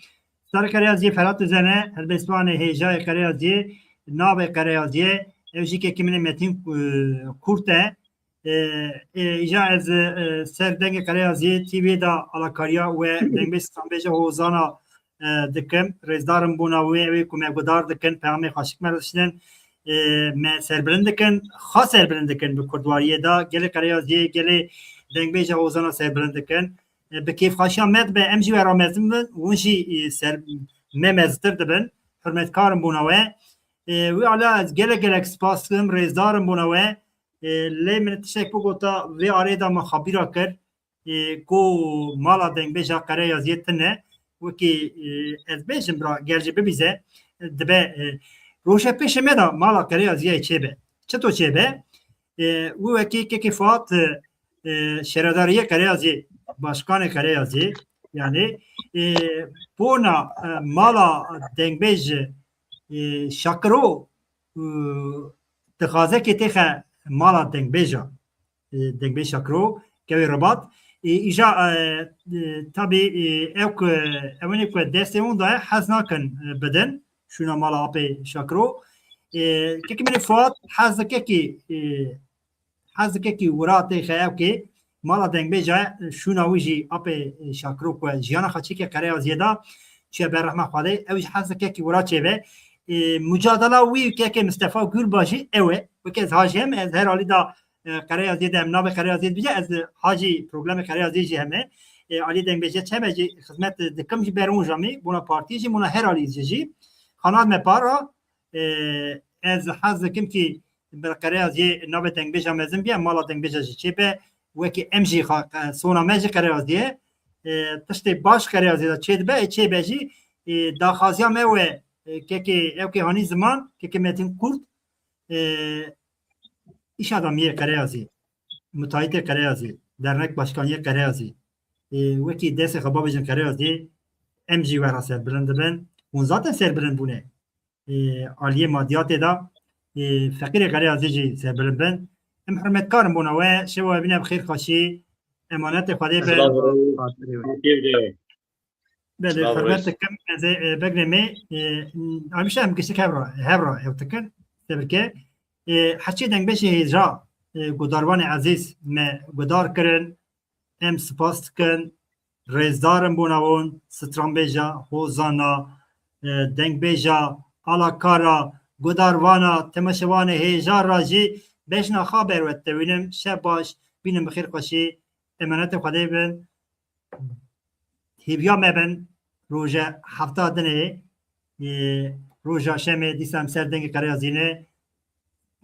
Starê Qereyaziyê Ferhat Özen e, helbestvanê hêjayê Qereyaziyê, navê Qereyaziyê, ew jî kekê min ê Metin, e, Kurt e. E, e, îja ez, e, ser dengê Qereyaziyê T V'yê de alakariya we dengbêj stranbêja Hozana, e, dikim. Rêzdarim bona wê, ew ê ku me guhdar dikin, peyamê xweşik me re dişînin. E, me serbilind dikin, xwe serbilind dikin bi kurdwariyê de. Gelê Qereyaziyê, gelê dengbêja Hozana serbilind dikin. E, bi kêfxweşiya me dibe, em jî we re mezin bin, hûn jî, e, ser, me meztir dibin. Hurmetkarim bona we. E, wî ala ez gelek gelek spas dikim, rêzdarim bona we. E, lê min tiştek bigota vê arê de min xebîra kir, e, ku mala dengbêja Qereyaziyê tune. Wekî, e, ez bêjim bira, ger jî bibîze, dibe, e, roje pêşê me de mala Qereyaziyê çêbe. Çito çêbe? E, wî wekî kekê Fuat, e, e, şaredariyê Qereyaziyê, başkanê Qereyaziyê, yani, e, bona, e, mala dengbêj, e, Şakiro, e, dixwaze ke têxe mala dengbêja, e, dengbêj Şakiro, kewê Ribat. E, îja, e, e, tabî, e, ew ku, ewenê ku destê wan daye hez nakin, e, bidin şûna mala apê Şakiro. E, kekê min ê Fuat hez dike kî, e, hez dike kî wira têxe ew kê mala dengbêja şûna wî jî apê, e, Şakiro ku jiyana xwe çêke Qereyaziyê da çûye ber rehma Xwedê, ew jî hez dike kî wira çêbe. E, mucadela wî kekê Mistefa Gulba jî ew e. Weke ez ha jî hem, ez her alî da, e, Qereyaziyê de em navê Qereyaziyê dibîje, ez ha jî problemê Qereyaziyê jî heme. E, alî dengbêje çeme jî xizmet dikim jî ber onja mî, bona partiyê jî, bona her alî jî jî. Xanat me para, e, ez hez dikim kî ber Qereyaziyê navê dengbêja mezin bîye, mala dengbêja jî çêbe, wekî em jî xa-, e, sona me jî Qereyaziyê, e, tiştê baş Qereyaziyê de çêdibe, e, çêbe jî, e, daxwaziya me we, e, kekê, ew kê hanî ziman, kekê Metin Kurt, e, îşa da miyê Qereyazî, mutayîtê Qereyazî, dernek başkaniyê Qereyazî, e, wekî destê xwe babêjin Qereyazî, em jî wera serbilind dibin. Hûn zaten serbilind bûne. E, aliyê madiyatê de, e, feqîrê Qereyazî jî serbilind bin. Em hurmetkarin bona we, şewa we bîne bi xêr xweşî, emanetê Xwedê bin. Belê, hurmet dikim, ez ê, e, begrê me, e, hemîşe em giştik hev ra, hev ra hev dikin, tebirke. E, heçî dengbêjê hêja, e, gudarvanê ezîz me gudar kirin, em spas dikin, rêzdarin bona wan, stranbêja, hozana, e, dengbêja, alakara, gudarvana, temaşevanê hêja ra jî bejna xwe ber we tewînim, şev baş, bînin bi xêr xweşî, emanetê Xwedê bin. Hêviya me bin, roje hefta dinê, e, roja şemê, dîsa em ser dengê Qereyazî ne,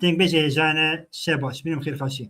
dengbêjê hêja ne, şev baş, bînin bi xêr xweşî.